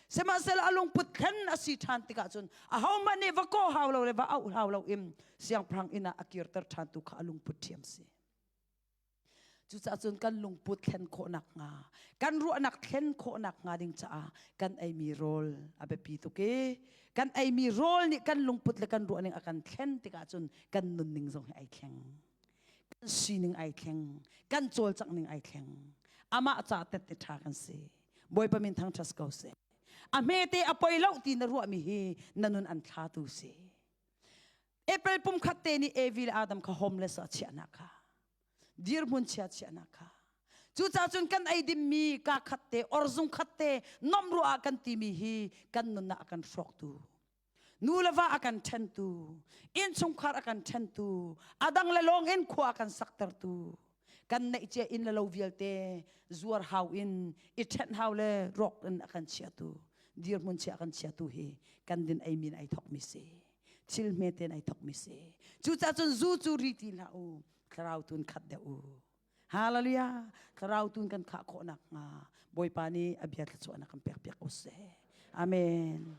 Sihmanhsehlaw a lungput thlen a si ṭhan tikah cun ahohmanh nih va kawh hau lo le va auh hau lo in siangpahrang inn ah a kirter ṭhantu kha a lungput ṭhiam si. Cucaah cun kan lungput thlen khawh nakhnga, kan ruahnak thlen khawh nakhnga ding caah kan eimi rawl a biapi tuk i kan eimi rawl nih kan lungput le kan ruahning a kan thlen tikah cun kan nunning zong hi ai thleng. Kan sining ai thleng, kan cawlcangh ning ai thleng. Amah ca tette ṭha kan si. Bawipa min thangṭhat ko seh. A hmete a poi lo ti na ruahmi hi na nun an thlatu si. Apple pum khat te nih Evi le Adam kha homeless ah chiahnak kha dirhmun chia chiahnak kha cucaah cun kan ei dimmi ka khat te orzung khat te nomh ruah ah kan timi hi kan nunnak a kan hrawktu nu le va a kan ṭhentu innchungkhar a kan ṭhentu a dang le lawng in khua a kan saktertu kan neih cia inn le lo vialte zuar hau in i ṭhenh hau le rawk in a kan chiatu dirhmun chia a kan chiatu hi kan din ei min ai thokmi si thil hmete in ai thokmi si. Cucaah cun zu cu ri ti hlah u, thlarau tun khat deuh u. Hallelujah! Thlarau tun kan khah khawh nakhnga Bawipa nih a bia thluachuahnak kan pek piak ko seh. Amen.